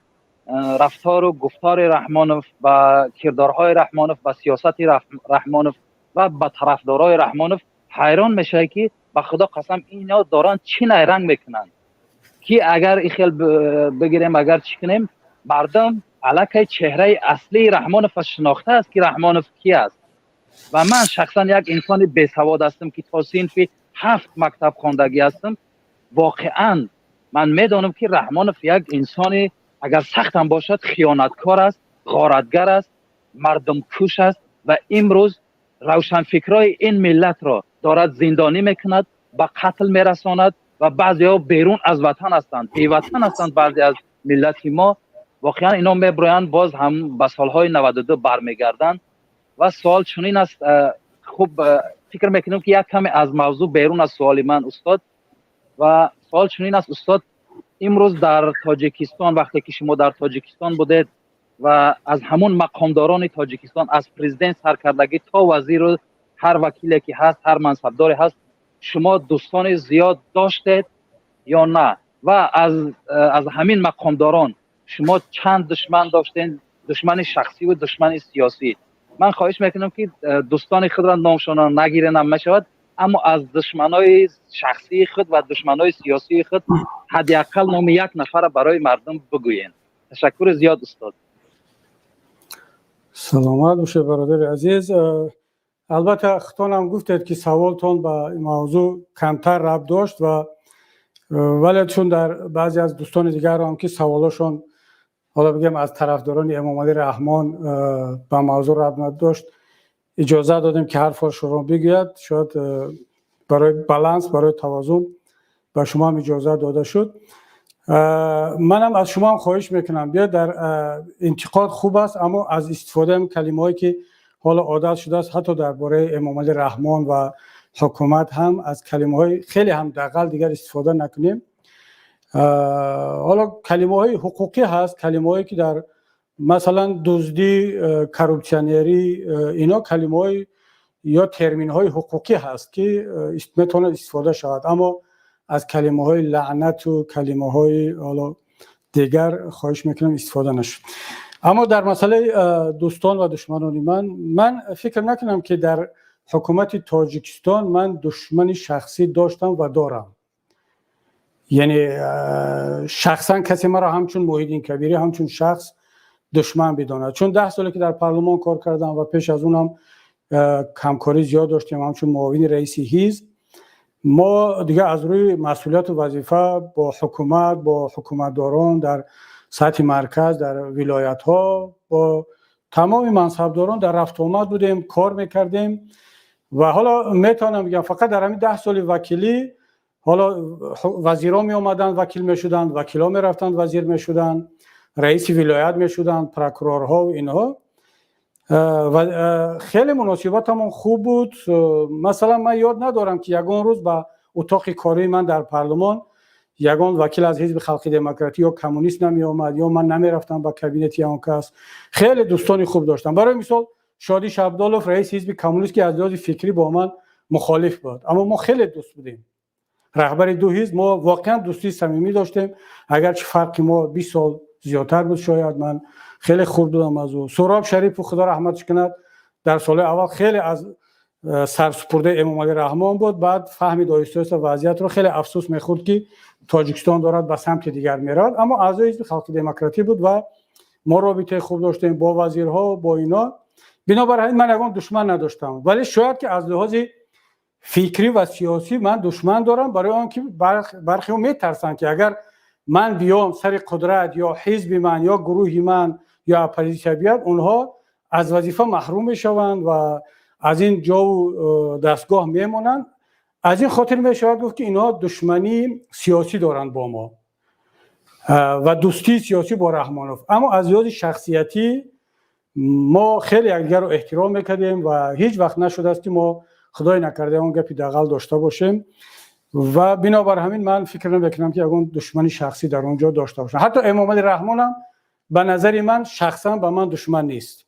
رفتار و گفتار رحمانوف، به کردارهای رحمانوف، به سیاست رحمانوف و به طرفدارای رحمانوف، حیران میشه که به خدا قسم اینا دارن چی نیرنگ میکنن که اگر این خیل بگیریم، اگر چی کنیم، مردم الکی چهره اصلی رحمانوف شناخته است که رحمانوف کی است. و من شخصا یک انسان بیسواد هستم که تا صنف 7 مکتب خواندگی هستم. واقعا من میدانم که رحمانوف یک انسان اگر سخت هم باشد خیانتکار است، غارتگر است، مردم کش است و امروز روشنفکرای این ملت را دارد زندانی میکند، به قتل میرساند و بعضی ها بیرون از وطن هستند، بیوطن هستند. بعضی از ملت ما واقعا اینا میبرویند، باز هم به سالهای 92 برمیگردند. و سوال چنین است. خوب، فکر میکنم که یک کمی از موضوع بیرون از سوال من، استاد. و سوال چنین است، استاد: امروز در تاجیکستان، وقتی که شما در تاجیکستان بودید و از همون مقامداران تاجیکستان، از پرزیدنت سرکردگی تا وزیر و هر وکیلی که هست، هر منصبداری هست، شما دوستان زیاد داشتید یا نه؟ و از همین مقامداران شما چند دشمن داشتین، دشمن شخصی و دشمن سیاسی؟ من خواهش میکنم که دوستان خود را نامشان را نگیرن هم میشود، اما از دشمنای شخصی خود و دشمنای سیاسی خود حداقل نام یک نفر برای مردم بگویین. تشکر زیاد، استاد. Саломат бошед, бародари азиз. Албатта, худтонам гуфтед, ки саволтон ба мавзӯъ камтар рабт дошт ва вале чун дар баъзе аз дӯстони дигарам, ки саволошон ҳоло бигем, аз тарафдорони Эмомалӣ Раҳмон ба мавзӯъ рабт надошт, иҷоза додем, ки ҳарфҳошро бигӯяд. Шояд барои баланс, барои тавозун ба шумо ҳам иҷоза дода шуд. Манам аз шумо ҳам хоҳиш мекунам, биёед, дар интиқод хуб аст, аммо аз истифодаи калимаҳое, ки ҳоло одат шудааст, ҳатто дар бораи Эмомалӣ Раҳмон ва ҳукумат ҳам, аз калимаҳои хеле ҳам дағал дигар истифода накунем. Ҳоло калимаҳои ҳуқуқӣ ҳаст, калимаҳое, ки дар, масалан, дуздӣ, коррупсионерӣ, ино калимаҳои ё терминҳои ҳуқуқӣ ҳаст, ки метавонад истифода шавад, аммо аз калимаҳои лаънату калимаҳои ҳоло дигар хоҳиш мекунам, истифода нашуд. Аммо дар масъалаи дӯстон ва душманони ман, ман фикр накунам, ки дар ҳукумати Тоҷикистон ман душмани шахсӣ доштам ва дорам. Яъне шахсан касе маро ҳамчун Муҳиддин Кабирӣ, ҳамчун шахс душман бидонад, чун 10 соле, ки дар парлумон кор кардам ва пеш аз онам ҳамкорӣ зиёд доштем ҳамчун муовини раиси ҳизб, мо дигар аз рӯи масъулияту вазифа бо ҳукумат, бо ҳукуматдорон дар сатҳи марказ, дар вилоятҳо, бо тамоми мансабдорон дар рафтуомад будем, кор мекардем. Ва ҳоло метавонам бигӯям, фақат дар ҳамин 10 соли вакилӣ, ҳоло вазирон меомаданд, вакил мешуданд, вакилҳо мерафтанд, вазир мешуданд, раиси вилоят мешуданд, прокурорҳо инҳо, ва хеле муносибатамон хуб буд. Масалан, ман ёд надорам, ки ягон рӯз ба утоқи кории ман дар парлумон ягон вакил аз Ҳизби Халқи Демократӣ ё коммунист намеомад ё ман намерафтам ба кабинети он кас. Хеле дӯстони хуб доштам. Барои мисол, Шодӣ Шабдолов, раиси ҳизби коммунист, ки аз лиҳози фикрӣ бо ман мухолиф буд, аммо мо хеле дӯст будем. Раҳбари ду ҳизб, мо воқеан дӯстии самимӣ доштем, агарчи фарқи мо 20 сол зиёдтар буд, шояд ман хеле хурд будам аз ӯ. Суҳроб Шарипов, Худо раҳматш кунад, дар солҳои аввал хеле аз сарсупурдаи Эмомалӣ Раҳмон буд, баъд фаҳмид оҳиста оҳиста вазъиятро, хеле афсӯс мехӯрд, ки Тоҷикистон дорад ба самти дигар меравад, аммо аъзои Ҳизби Халқи Демократӣ буд ва мо робитаи хуб доштем бо вазирҳо, бо ино. Бинобар ҳамин ман ягон душман надоштам, вале шояд, ки аз лиҳози фикрӣ ва сиёсӣ ман душман дорам, барои он ки бархеҳо метарсанд, ки агар ман биём сари қудрат ё ҳизби ман ё гурӯҳи ман ё оппозитсия биёяд, онҳо аз вазифа маҳрум мешаванд ва аз ин ҷову дастгоҳ мемонанд. Аз ин хотир мешавад гуфт, ки инҳо душмании сиёсӣ доранд бо мо ва дӯстии сиёсӣ бо Раҳмонов. Аммо аз лиҳози шахсиятӣ мо хеле якдигарро эҳтиром мекардем ва ҳеҷ вақт нашудааст, ки мо, худое накарда, он гапи дағал дошта бошем. Ва бинобар ҳамин ман фикр намекунам, ки ягон душмани шахсӣ дар он ҷо дошта бошам. Ҳатто Эмомалӣ Раҳмонам ба назари ман шахсан ба ман душман нест.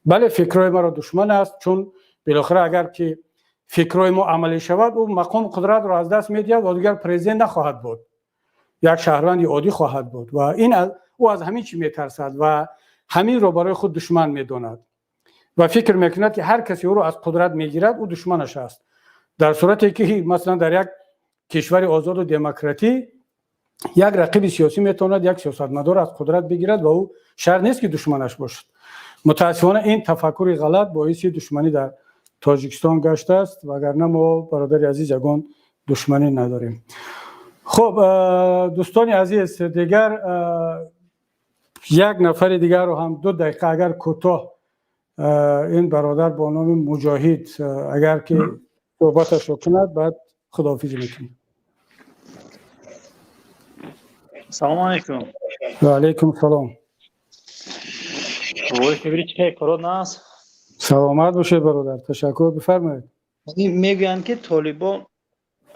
Бале, фикрҳои маро душман аст, чун билохира агар ки фикрҳои мо амалӣ шавад, ӯ мақому қудратро аз даст медиҳад ва дигар президент нахоҳад буд, як шаҳрванди оддӣ хоҳад буд. Ва ин ӯ аз ҳамин чӣ метарсад ва ҳаминро барои худ душман медонад ва фикр мекунад, ки ҳар касе ӯро аз қудрат мегирад, ӯ душманаш аст. Дар сурате ки, масалан, дар як кишвари озоду демократӣ як рақиби сиёсӣ метавонад як сиёсатмадор аз қудрат бигирад ва ӯ шарт нест, ки душманаш бошад. Мутаассифона, ин тафаккури ғалат боиси душманӣ дар Тоҷикистон гаштааст, вагарна мо, бародари азиз, ягон душманӣ надорем. Хуб, дӯстони азиз, дигар як нафари дигарро ҳам 2 дақиқа агар кӯтоҳ, ин бародар бо номи Муҷоҳид, агар ки суҳбаташро кунад, баъд худоҳофизӣ мекунем. Салому алайкум. Ва алайкум салом. Ой, кабири, чӣ корот наст? Саломат бошед, бародар, ташаккур, бифармоед. Мегӯянд, ки толибон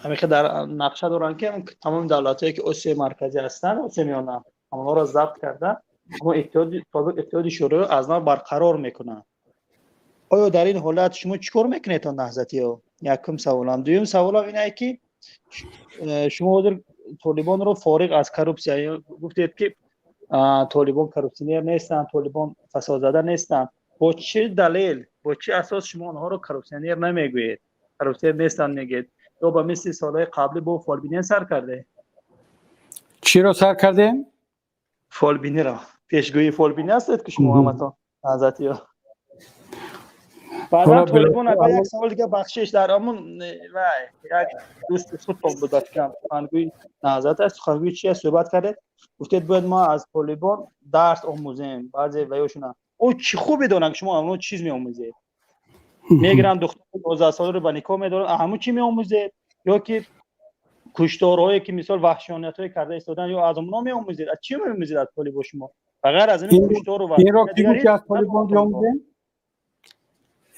ҳамеша дар нақша доранд, ки тамоми давлатҳое, ки Осиёи Марказӣ ҳастанд, Осиёи Миёна, ҳамонҳоро забт карда, ҳамон иттиҳоди собиқ, Иттиҳоди Шӯравӣ, аз нав барқарор мекунанд. Оё дар ин ҳолат шумо чӣ кор мекунед то наҳзатиё? Якум саволам. Дуюм саволам инае, ки шумо ҳозир толибонро фориғ аз коррупсия гуфтед, ки толибон коррупсионер нестанд, толибон фасодзада нестанд. Бо чӣ далел, бо чӣ асос шумо онҳоро коррупсионер намегӯед, коррупсионер нестанд мегӯед? Ё ба мисли солҳои қаблӣ бо фолбинӣ сар карде? Чиро сар кардем? Фолбиниро, пешгӯии фолбинӣ ҳастед, ки шумо ҳаматон наҳзатиё. Баъдан толибон, як савол дига, бахшиш, дар ҳамун вай як дӯсти худтон буд, ба фикрам, сухангӯи Наҳзат аст, сухангӯи чи аст, суҳбат кардед, гуфтед, бояд мо аз толибон дарс омӯзем баъзе ваёшуна. О, чӣ хубе доранд, ки шумо ҳамон чиз меомӯзед? Мегиранд, духтари 12 соларо ба никоҳ медоранд, ҳамун чӣ меомӯзед? Ё ки кушторҳое ки, мисол, ваҳшониятҳое карда истодан, ё аз онҳо меомӯзед? Аз чӣ меомӯзед аз толибо шумо, ба ғайр аз ин куштору? Инро ки гуфт, ки аз толибон биомӯзем?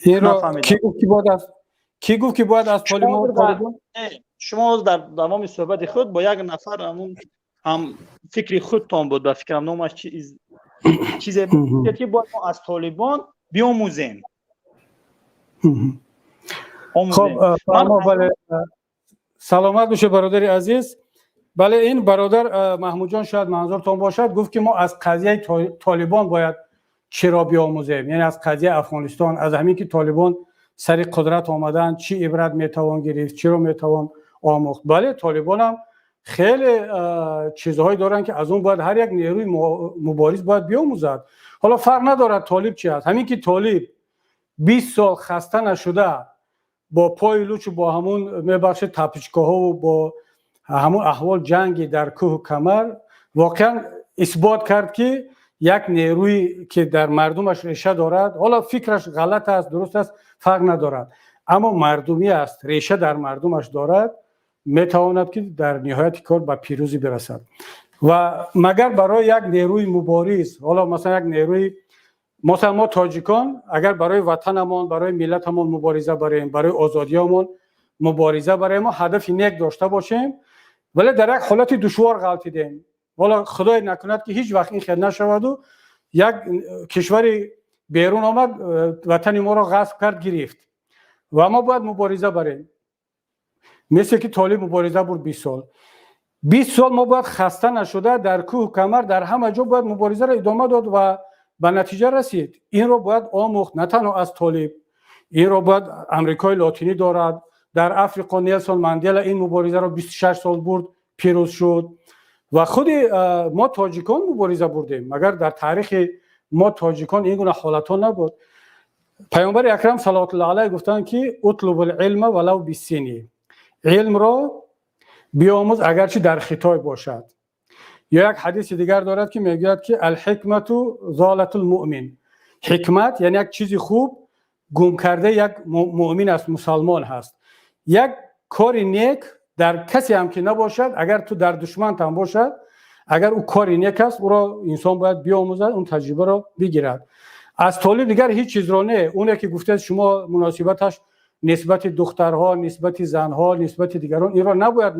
Инро ки гуфт, ки бояд аз, ки гуфт, ки бояд аз толибон? Шумо дар давоми суҳбати худ бо як нафар, ҳамун ҳам фикри худтон буд, ба фикрам, номаш чизе, ки бояд мо аз толибон биомӯзем. Хоб, бале, саломат бошед, бародари азиз. Бале, ин бародар Маҳмудҷон, шояд манзуртон бошад, гуфт, ки мо аз қазияи толибон бояд чиро биомӯзем, яъне аз қазияи Афғонистон, аз ҳамин ки толибон сари қудрат омаданд, чӣ ибрат метавон гирифт, чиро метавон омӯхт. Бале, толибонам хеле чизҳое доранд, ки аз он бояд ҳар як нерӯи мубориз бояд биомӯзад. Ҳоло фарқ надорад, толиб чи аст. Ҳамин ки толиб 20 сол хаста нашуда, бо пои лучу, бо ҳамун, мебахшед, тапочкаҳову бо ҳамун аҳвол ҷанги дар кӯҳу камар, воқеан исбот кард, ки як нерӯе ки дар мардумаш реша дорад, ҳоло фикраш ғалат аст, дуруст аст, фарқ надорад, аммо мардумӣ аст, реша дар мардумаш дорад, метавонад, ки дар ниҳояти кор ба пирӯзӣ бирасад. Ва магар барои як нерӯи мубориз, ҳоло масалан як нерӯи, масалан мо тоҷикон, агар барои ватанамон, барои миллатамон мубориза барем, барои озодиямон мубориза барем, мо ҳадафи нек дошта бошем, вале дар як ҳолати душвор ғалтидем, ҳоло худое накунад, ки ҳеҷ вақт ин хел нашаваду як кишвари берун омад, ватани моро ғасб кард, гирифт ва мо бояд мубориза барем, мисле ки толиб мубориза бурд 20 сол. 20 сол мо бояд хаста нашуда дар кӯҳу камар, дар ҳама ҷо бояд муборизаро идома дод ва ба натиҷа расид. Инро бояд омӯхт на танҳо аз толиб, инро бояд Амрикои Лотинӣ дорад, дар Африқо Нелсон Мандела ин муборизаро 26 сол бурд, пирӯз шуд. Ва худи мо тоҷикон мубориза бурдем, магар дар таърихи мо тоҷикон ин гуна ҳолатҳо набуд? Паёмбари акрам салаватуллоҳ алайҳ гуфтанд, ки اطلبوا العلم ولو بالصين, илмро биомӯз, агарчи дар Хитой бошад. Ё як ҳадиси дигар дорад, ки мегӯяд, ки الحكمة ضالة المؤمن, ҳикмат, яъне як чизи хуб, гум кардаи як муъмин аст, мусалмон ҳаст. Як кори нек дар касе ҳам ки набошад, агар ту дар душмантам бошад, агар ӯ кори нек аст, ӯро инсон бояд биомӯзад, он таҷрибаро бигирад. Аз толиб дигар ҳеҷ чизро не, оне ки гуфтед шумо, муносибаташ нисбати духтарҳо, нисбати занҳо, нисбати дигарон, инро набояд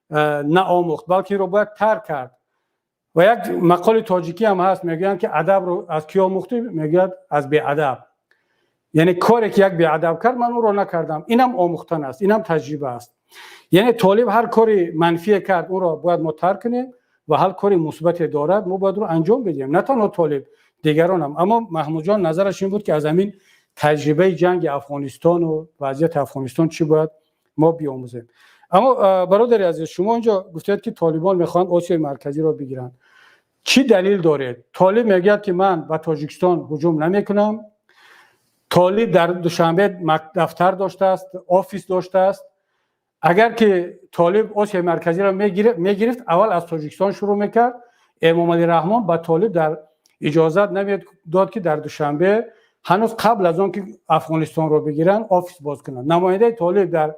наомӯхт, балки инро бояд тарк кард. Ва як мақоли тоҷикӣ ҳам ҳаст, мегӯянд, ки адабро аз кӣ омӯхтӣ? Мегӯяд, аз беадаб. Яъне коре ки як беадаб кард, ман ӯро накардам. Инам омӯхтан аст, инам таҷриба аст. Яъне толиб ҳар кори манфие кард, ӯро бояд мо тарк кунем ва ҳар кори мусбате дорад, мо бояд ӯро анҷом бидиҳем. На танҳо толиб, дигаронам. Аммо Маҳмудҷон назараш ин буд, ки аз ҳамин таҷрибаи ҷанги Афғонистону вазъияти Афғонистон чӣ бояд мо биомӯзем. Аммо, бародари азиз, шумо инҷо гуфтед, ки толибон мехоҳанд Осиёи Марказиро бигиранд. Чӣ далел доред? Толиб мегӯяд, ки ман ба Тоҷикистон ҳуҷум намекунам. Толиб дар Душанбе дафтар доштааст, офис доштааст. Агар ки толиб Осиёи Марказиро мегирифт, аввал аз Тоҷикистон шурӯъ мекард. Эмомалӣ Раҳмон ба толиб дар иҷозат намедод, ки дар Душанбе ҳанӯз қабл аз он ки Афғонистонро бигиранд, офис боз кунанд. Намояндаи толиб дар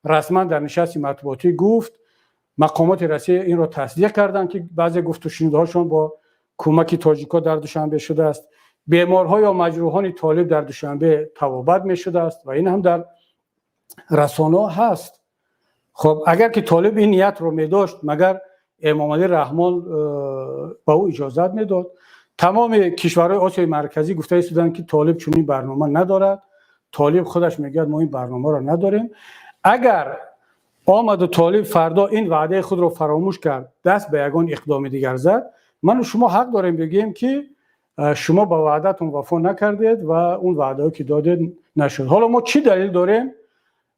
расман дар нишасти матбуотӣ гуфт, мақомоти Россия инро тасдиқ карданд, ки баъзе гуфтушунидҳошон бо кӯмаки тоҷикҳо дар Душанбе шудааст, беморҳо ё маҷрӯҳони толиб дар Душанбе табобат мешудааст ва ин ҳам дар расонаҳо ҳаст. Хоб, агар ки толиб ин ниятро медошт, магар Эмомалӣ Раҳмон ба ӯ иҷозат медод? Тамоми кишварҳои Осиёи Марказӣ гуфта истоданд, ки толиб чунин барнома надорад. Толиб худаш мегӯяд, мо ин барномаро надорем. Агар омаду толиб фардо ин ваъдаи худро фаромӯш кард, даст ба ягон иқдоми дигар зад, ману шумо ҳақ дорем бигӯем, ки шумо ба ваъдатон вафо накардед ва он ваъдаҳое ки додед, нашуд. Ҳоло мо чӣ далел дорем?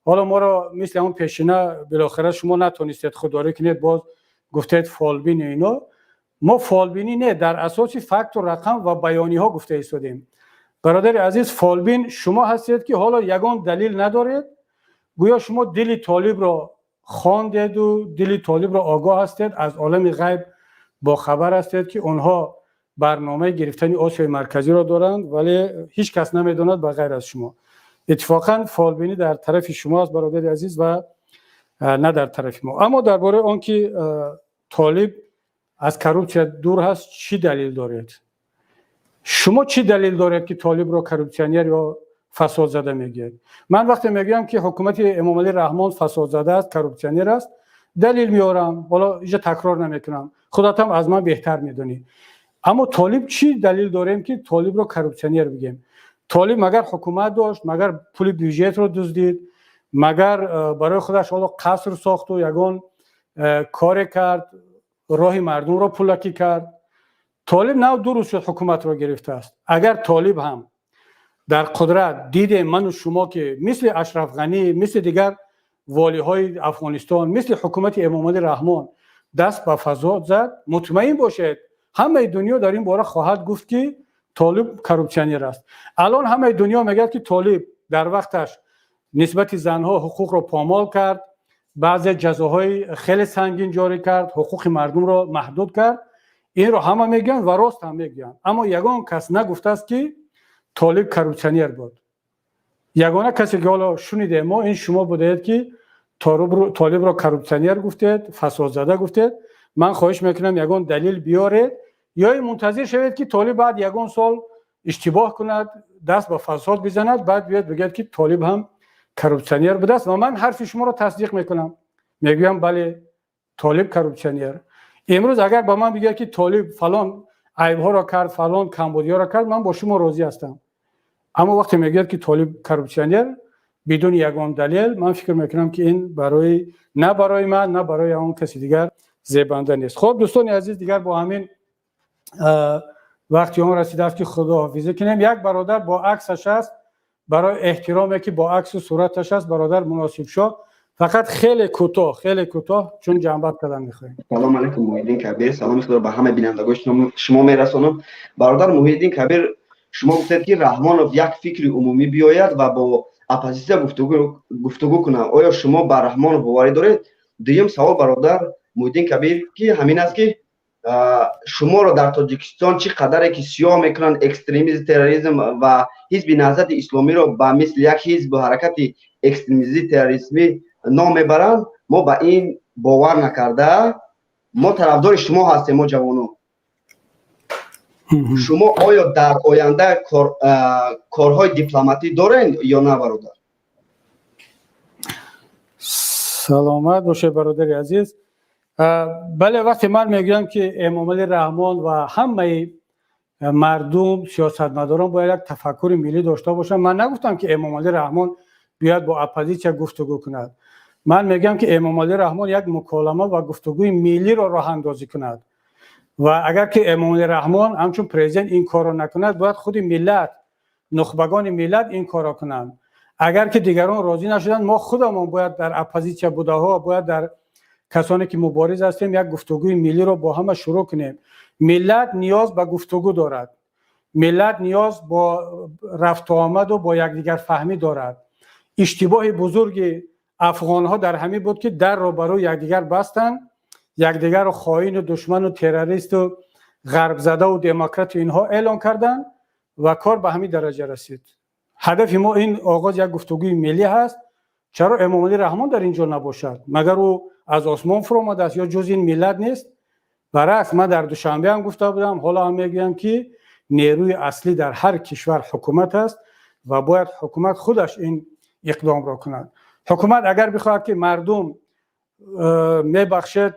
Ҳоло моро мисли ҳамон пешина, билохира шумо натонистед худдорӣ кунед, боз гуфтед фолбини ино. Мо фолбинӣ не, дар асоси факту рақам ва баёниҳо гуфта истодем. Бародари азиз, фолбин шумо ҳастед, ки ҳоло ягон далил надоред. Гӯё шумо дили толибро хондеду дили толибро огоҳ ҳастед, аз олами ғайб бохабар ҳастед, ки онҳо барномаи гирифтани Осиёи Марказиро доранд, вале ҳеҷ кас намедонад ба ғайр аз шумо. Иттифоқан, фолбинӣ дар тарафи шумо аст, бародари азиз, ва на дар тарафи мо. Аммо дар бораи он ки толиб аз коррупсия дур ҳаст, чӣ далел доред шумо? Чӣ далел доред, ки толибро коррупсионер ё фасодзада мегӯяд? Ман вақте мегӯям, ки ҳукумати Эмомалӣ Раҳмон фасодзада аст, коррупсионер аст, далел меорам, ҳоло инҷа такрор намекунам, худатам аз ман беҳтар медонӣ. Аммо толиб, чӣ далел дорем, ки толибро коррупсионер бигем? Толиб магар ҳукумат дошт? Магар пули бюҷетро дуздид? Магар барои худаш ҳоло қаср сохту ягон коре кард, роҳи мардумро пулакӣ кард? Толиб нав 2 рӯз шуд ҳукуматро гирифтааст. Агар толиб ҳам дар қудрат дидем ману шумо, ки мисли Ашраф Ғанӣ, мисли дигар волиҳои Афғонистон, мисли ҳукумати Эмомалӣ Раҳмон даст ба фасод зад, мутмаин бошед, ҳамаи дунё дар ин бора хоҳад гуфт, ки толиб коррупсионер аст. Алон ҳамаи дунё мегӯяд, ки толиб дар вақташ нисбати занҳо ҳуқуқро помол кард, баъзе ҷазоҳои хеле сангин ҷорӣ кард, ҳуқуқи мардумро маҳдуд кард. Инро ҳама мегӯянд ва рост ҳам мегӯянд. Аммо ягон кас нагуфтааст, ки толиб коррупсионер буд. Ягона касе, ки ҳоло шунидем мо, ин шумо будаед, ки толибро коррупсионер гуфтед, фасодзада гуфтед. Ман хоҳиш мекунам, ягон далел биёред ё мунтазир шавед, ки толиб баъд ягон сол иштибоҳ кунад, даст ба фасод бизанад, баъд биёд бигӯяд, ки толиб ҳам коррупсионер будааст, ва ман ҳарфи шуморо тасдиқ мекунам, мегӯям: бале, толиб коррупсионер. Имрӯз агар ба ман бигӯяд, ки толиб фалон айбҳоро кард, фалон камбудиҳоро кард, ман бо шумо розӣ ҳастам. Аммо вақте мегӯяд, ки толиб коррупсионер, бидуни ягон далел, ман фикр мекунам, ки ин барои на барои ман, на барои он каси дигар зебанда нест. Хуб, дӯстони азиз, дигар бо ҳамин вақти он расидааст, ки худоҳофизӣ кунем. Як бародар бо аксаш аст, барои эҳтироме, ки бо аксу сураташ аст, бародар Муносибшоҳ, фақат хеле кӯтоҳ, хеле кӯтоҳ, чун ҷамъбаст кардан мехоҳем. Салом алейкум, Муҳиддин Кабир. Саломи худро ба ҳама бинандагони шумо мерасонам. Бародар Муҳиддин Кабир, шумо гуфтед, ки Раҳмонов як фикри умумӣ биёяд ва бо оппозитсия гуфтугӯ кунад. Оё шумо ба Раҳмонов боварӣ доред? Дуюм савол, бародар Муҳиддин Кабир, ки ҳамин аст, ки шуморо дар Тоҷикистон чӣ қадаре ки сиёҳ мекунанд, экстремизм, терроризм, ва Ҳизби Наҳзати Исломиро ба мисли як ҳизбу ҳаракати экстремизӣ, террористмӣ ном мебаранд, мо ба ин бовар накарда, мо тарафдори шумо ҳастем, мо ҷавонон. Шумо оё дар оянда корҳои дипломатӣ доред ё на, бародар? Саломат бошед, бародари азиз. Бале, вақте ман мегӯям, ки Эмомалӣ Раҳмон ва ҳамаи мардум, сиёсатмадорон бояд як тафаккури миллӣ дошта бошанд, ман нагуфтам, ки Эмомалӣ Раҳмон биёяд бо оппозитсия гуфтугӯ кунад. Ман мегӯям, ки Эмомалӣ Раҳмон як муколама ва гуфтугӯи миллиро роҳандозӣ кунад. Ва агар ки Эмомалӣ Раҳмон ҳамчун президент ин корро накунад, бояд худи миллат, нухбагони миллат ин корро кунанд. Агар ки дигарон розӣ нашуданд, мо худамон бояд, дар оппозитсия будаҳо, бояд дар касоне ки мубориз ҳастем, як гуфтугӯи миллиро бо ҳама шурӯъ кунем. Миллат ниёз ба гуфтугӯ дорад, миллат ниёз бо рафтуомаду бо якдигарфаҳмӣ дорад. Иштибоҳи бузурги афғонҳо дар ҳамин буд, ки дарро ба рӯи якдигар бастанд, якдигарро хоину душману террористу ғарбзадаву демократу инҳо эълон карданд ва кор ба ҳамин дараҷа расид. Ҳадафи мо ин оғоз як гуфтугӯи миллӣ ҳаст. Чаро Эмомалӣ Раҳмон дар ин ҷо набошад? Магар ӯ аз осмон фуромадааст ё ҷуз ин миллат нест? Баръакс, ман дар Душанбе ҳам гуфта будам, ҳоло ҳам мегӯям, ки нерӯи аслӣ дар ҳар кишвар ҳукумат аст ва бояд ҳукумат худаш ин иқдомро кунад. Ҳукумат агар бихоҳад, ки мардум, мебахшед,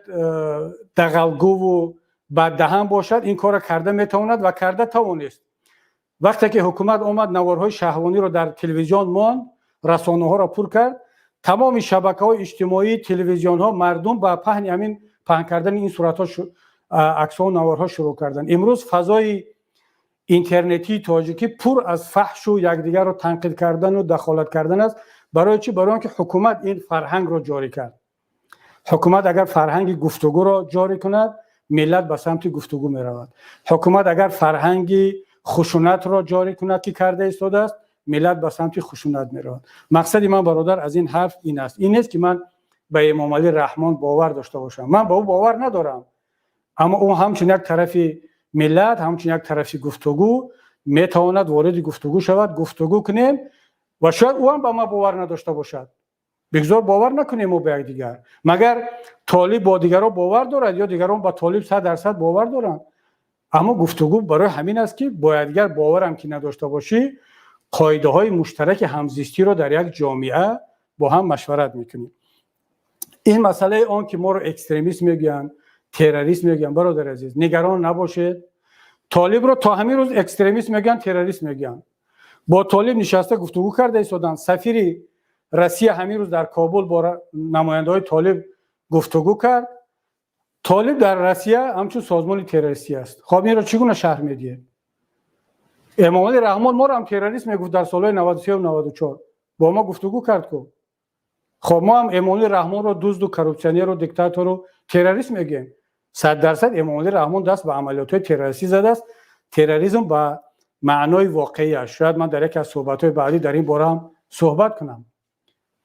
дағалгӯву баддаҳан бошад, ин корро карда метавонад ва карда тавонист. Вақте ки ҳукумат омад, наворҳои шаҳвониро дар телевизион монд, расонаҳоро пур кард, тамоми шабакаҳои иҷтимоӣ, телевизионҳо, мардум ба паҳни ҳамин, паҳн кардани ин суратҳо, аксҳо, наворҳо шурӯъ карданд. Имрӯз фазои интернетии тоҷикӣ пур аз фаҳшу якдигарро танқид кардану дахолат кардан аст. Барои чӣ? Барои он ки ҳукумат ин фарҳангро ҷорӣ кард. Ҳукумат агар фарҳанги гуфтугӯро ҷорӣ кунад, миллат ба самти гуфтугӯ меравад. Ҳукумат агар фарҳанги Хушунатро ҷорӣ кунад, ки карда истодааст, миллат ба самти хушунат меравад. Мақсади ман, бародар, аз ин ҳарф ин аст. Ин нест, ки ман ба Эмомалӣ Раҳмон бовар дошта бошам. Ман ба ӯ бовар надорам, аммо ӯ ҳамчун як тарафи миллат, ҳамчун як тарафи гуфтугӯ метавонад вориди гуфтугӯ шавад, гуфтугӯ кунем ва шояд ӯ ҳам ба ман бовар надошта бошад. Бигзор бовар накунем мо ба якдигар. Магар Толиб бо дигарон бовар дорад ё дигарон ба Толиб 100% бовар доранд? Аммо гуфтугӯ барои ҳамин аст, ки бо якдигар боварам ки надошта бошӣ, қоидаҳои муштараки ҳамзистиро дар як ҷомеа бо ҳам машварат мекунем. Ин масъалаи он ки моро экстремист мегӯянд, террорист мегӯянд, бародари азиз, нигарон набошед. Толибро то ҳамин рӯз экстремист мегӯянд, террорист мегӯянд. Бо Толиб нишаста гуфтугӯ карда истоданд. Сафири Россия ҳамин рӯз дар Кобул бо намояндаҳои Толиб гуфтугӯ кард. Толиб дар Россия ҳамчун созмони террористӣ аст. Хоб, инро чӣ гуна шарҳ медиҳед? Эмомалӣ Раҳмон моро ҳам террорист мегуфт дар солҳои 93, 94. Бо мо гуфтугӯ кард ку. Хоб, мо ҳам Эмомалӣ Раҳмонро дузду коррупсионеру диктатору террорист мегӯем. 100% Эмомалӣ Раҳмон даст ба амалиётҳои террористӣ задааст. Терроризм ба маънои воқеиаш. Шояд ман дар яке аз суҳбатҳои баъдӣ дар ин бора ҳам суҳбат кунам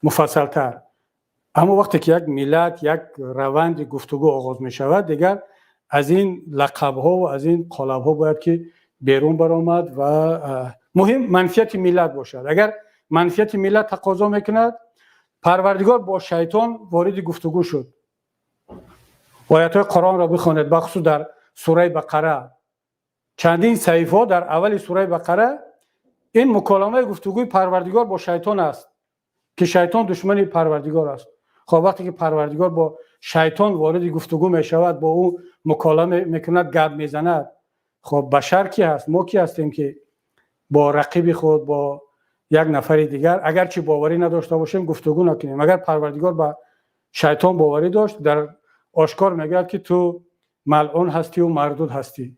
муфассалтар. Аммо вақте ки як миллат, як раванди гуфтугӯ оғоз мешавад, дигар аз ин лақабҳо ва аз ин қолабҳо бояд ки берун баромад ва муҳим манфиати миллат бошад. Агар манфиати миллат тақозо мекунад, Парвардигор бо шайтон вориди гуфтугӯ шуд. Оятҳои Қуръонро бихонед, бахусус дар сураи Бақара, чандин саҳифаҳо дар аввали сураи Бақара ин муколамаи гуфтугӯи Парвардигор бо шайтон аст, ки шайтон душмани Парвардигор аст. Хоб, вақте ки Парвардигор бо шайтон вориди гуфтугӯ мешавад, бо ӯ муколама мекунад, гап мезанад, хоб, башар ки ҳаст? Мо ки ҳастем, ки бо рақиби худ, бо як нафари дигар, агарчи боварӣ надошта бошем, гуфтугӯ накунем? Агар Парвардигор ба шайтон боварӣ дошт, дар ошкор мегӯяд, ки ту малъун ҳастию мардуд ҳастӣ.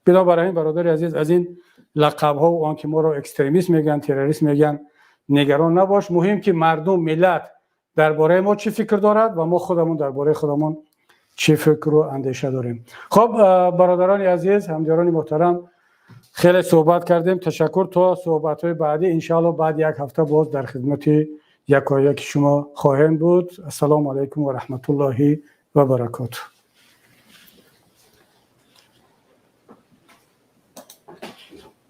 Бинобар ин, бародари азиз, аз ин лақабҳо, он ки моро экстремист мегӯянд, террорист мегӯянд, нигарон набош. Муҳим ки мардум, миллат дар бораи мо чӣ фикр дорад ва мо худамон дар бораи худамон чӣ фикру андеша дорем. Хоб, бародарони азиз, ҳамдиёрони муҳтарам, хеле суҳбат кардем. Ташаккур, то суҳбатҳои баъдӣ. Иншаалло, баъди як ҳафта боз дар хидмати якояки шумо хоҳем буд. Ассалому алайкум ва раҳматуллоҳи ва баракотуҳ.